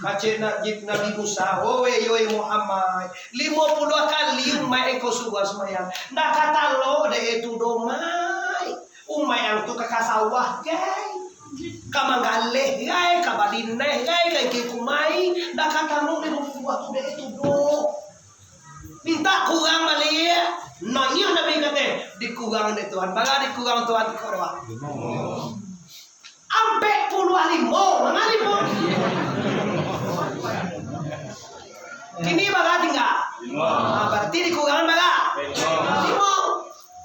Kecek Nabi Musa, "Oi, oi Muhammad, limo puluah kali umaik ko suruah sumbayang, ndak ka talok dek itu doh, Mai. Umaik ang tu ka, ka sawah gai, ka manggaleh gai, ka badineh gai, ka ingkek kumai, ndak ka talok limo puluah tu dek itu doh." Mintak kurang baliak. Naiak Nabi kateh, dikurang dek Tuhan. Bara dikurang Tuhan? Iko doh. Ampek puluah limo, manga limo? Kini bara tingga? Limo. Ah, bararti dikurang bara? Limo. Limo.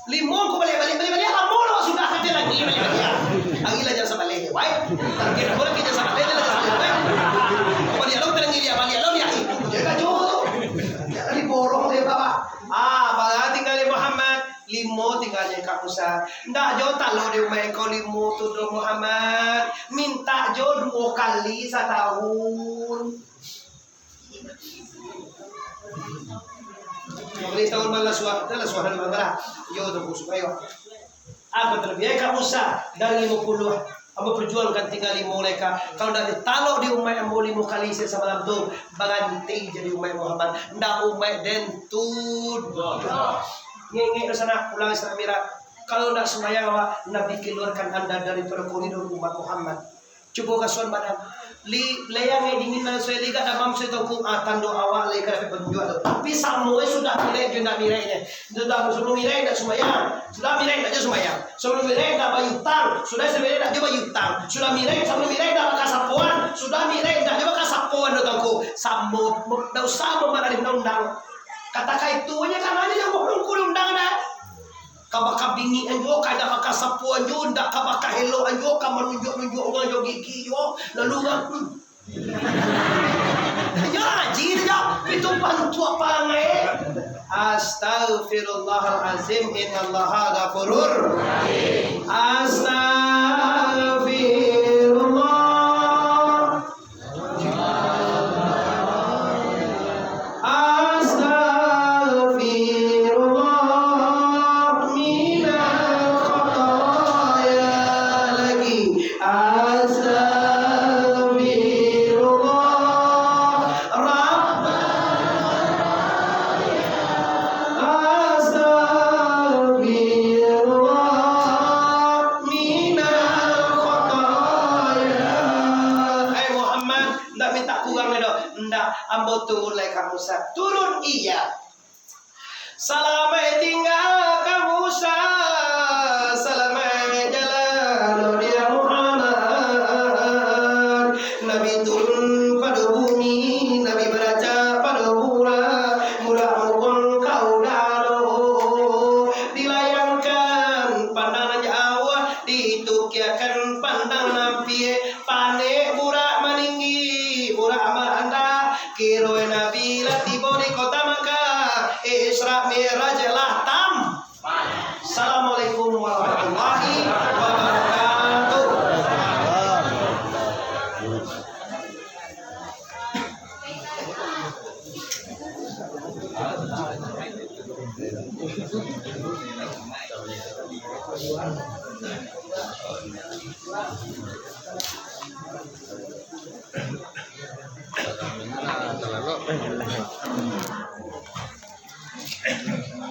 Limo ko baliak, baliak, baliak, baliak, lamo lo sudah kecek lagi, baliak, baliak. Ari lah jan sabaleh, wai. Target ko lagi jan sabaleh, jan sabaleh, wai. Ko baliak lo, tarang ilia, baliak lo, liak itu je kajo. Jan diborong dek bawah. Ah, bara tingga dek Muhammad? Limo tingga dek Kak Musa. Ndak jo talok dek umaik ko limo tu doh Muhammad. Mintak jo duo kali satahun. Boleh tahu malah suah, adalah suah dan malah. Yo tu supayo. Apo talabiah Kak Musa dari limo puluah? Ambo perjuangkan tingga limo lai, Kak. Kalau ndak ditalok dek umaik ambo limo kali sahari samalam tu, baranti jadi umaik Muhammad. Ndak umaik den tu. Ngengek doh sanak, pulang Isra Mi'raj. Kalau ndak sumbayang awak, Nabi keluarkan anda daripada koridor umat Muhammad. Cubo kasuan badan. Li, layang ai dingin nan suai ligak damam suai tongkuk. Ah, tando awak lai ka dapek patunjuak tu. Tapi samo ai sudah Mi'raj jo indak Mi'rajnyo. Sudah, sabalum Mi'raj indak sumbayang. Sudah Mi'raj indak jo sumbayang. Sabalum Mi'raj indak bayia utang. Sudah Mi'raj indak jo bayia utang. Sudah Mi'raj, sabalum Mi'raj indak bakasapoan. Sudah Mi'raj indak jo bakasapoan tu tongkuk. Samo, ndak usah mamarah undang-undang. Katakan itu aja kan aja yang mau undang dah. Ka bakabingik an juo, ka indak bakasapoan juo, indak ka bakaelok an juo, ka manunjuak-nunjuak urang jo gigi juo, lalu urang, hmm. Yo, haji tu jo, itu bantuak parangai. Astaghfirullahalazim, innallaha ghafurur. Astaghfirullah. Astaghfirullah minal khataya lagi. Astaghfirullah Rabbana. Astaghfirullah minal khataya. Hai Muhammad, ndak mintak kurang lai doh. Ndak, ambo turun lai ka Musa. Turun, iya. Salamaik tingga ka Musa, salamaik jalan, oh dia Muhammad. Nabi turun pado bumi, Nabi baracak pado burak, burak mukon ka udaro. Dilayangkan pandang nan jauah, ditukiakan pandang nan piak. Panek burak maninggi, burak marandah. Kironyo Nabi lah tibo di kota Makkah. Isra Mi'raj lah tam. Assalamualaikum warahmatullahi wabarakatuh.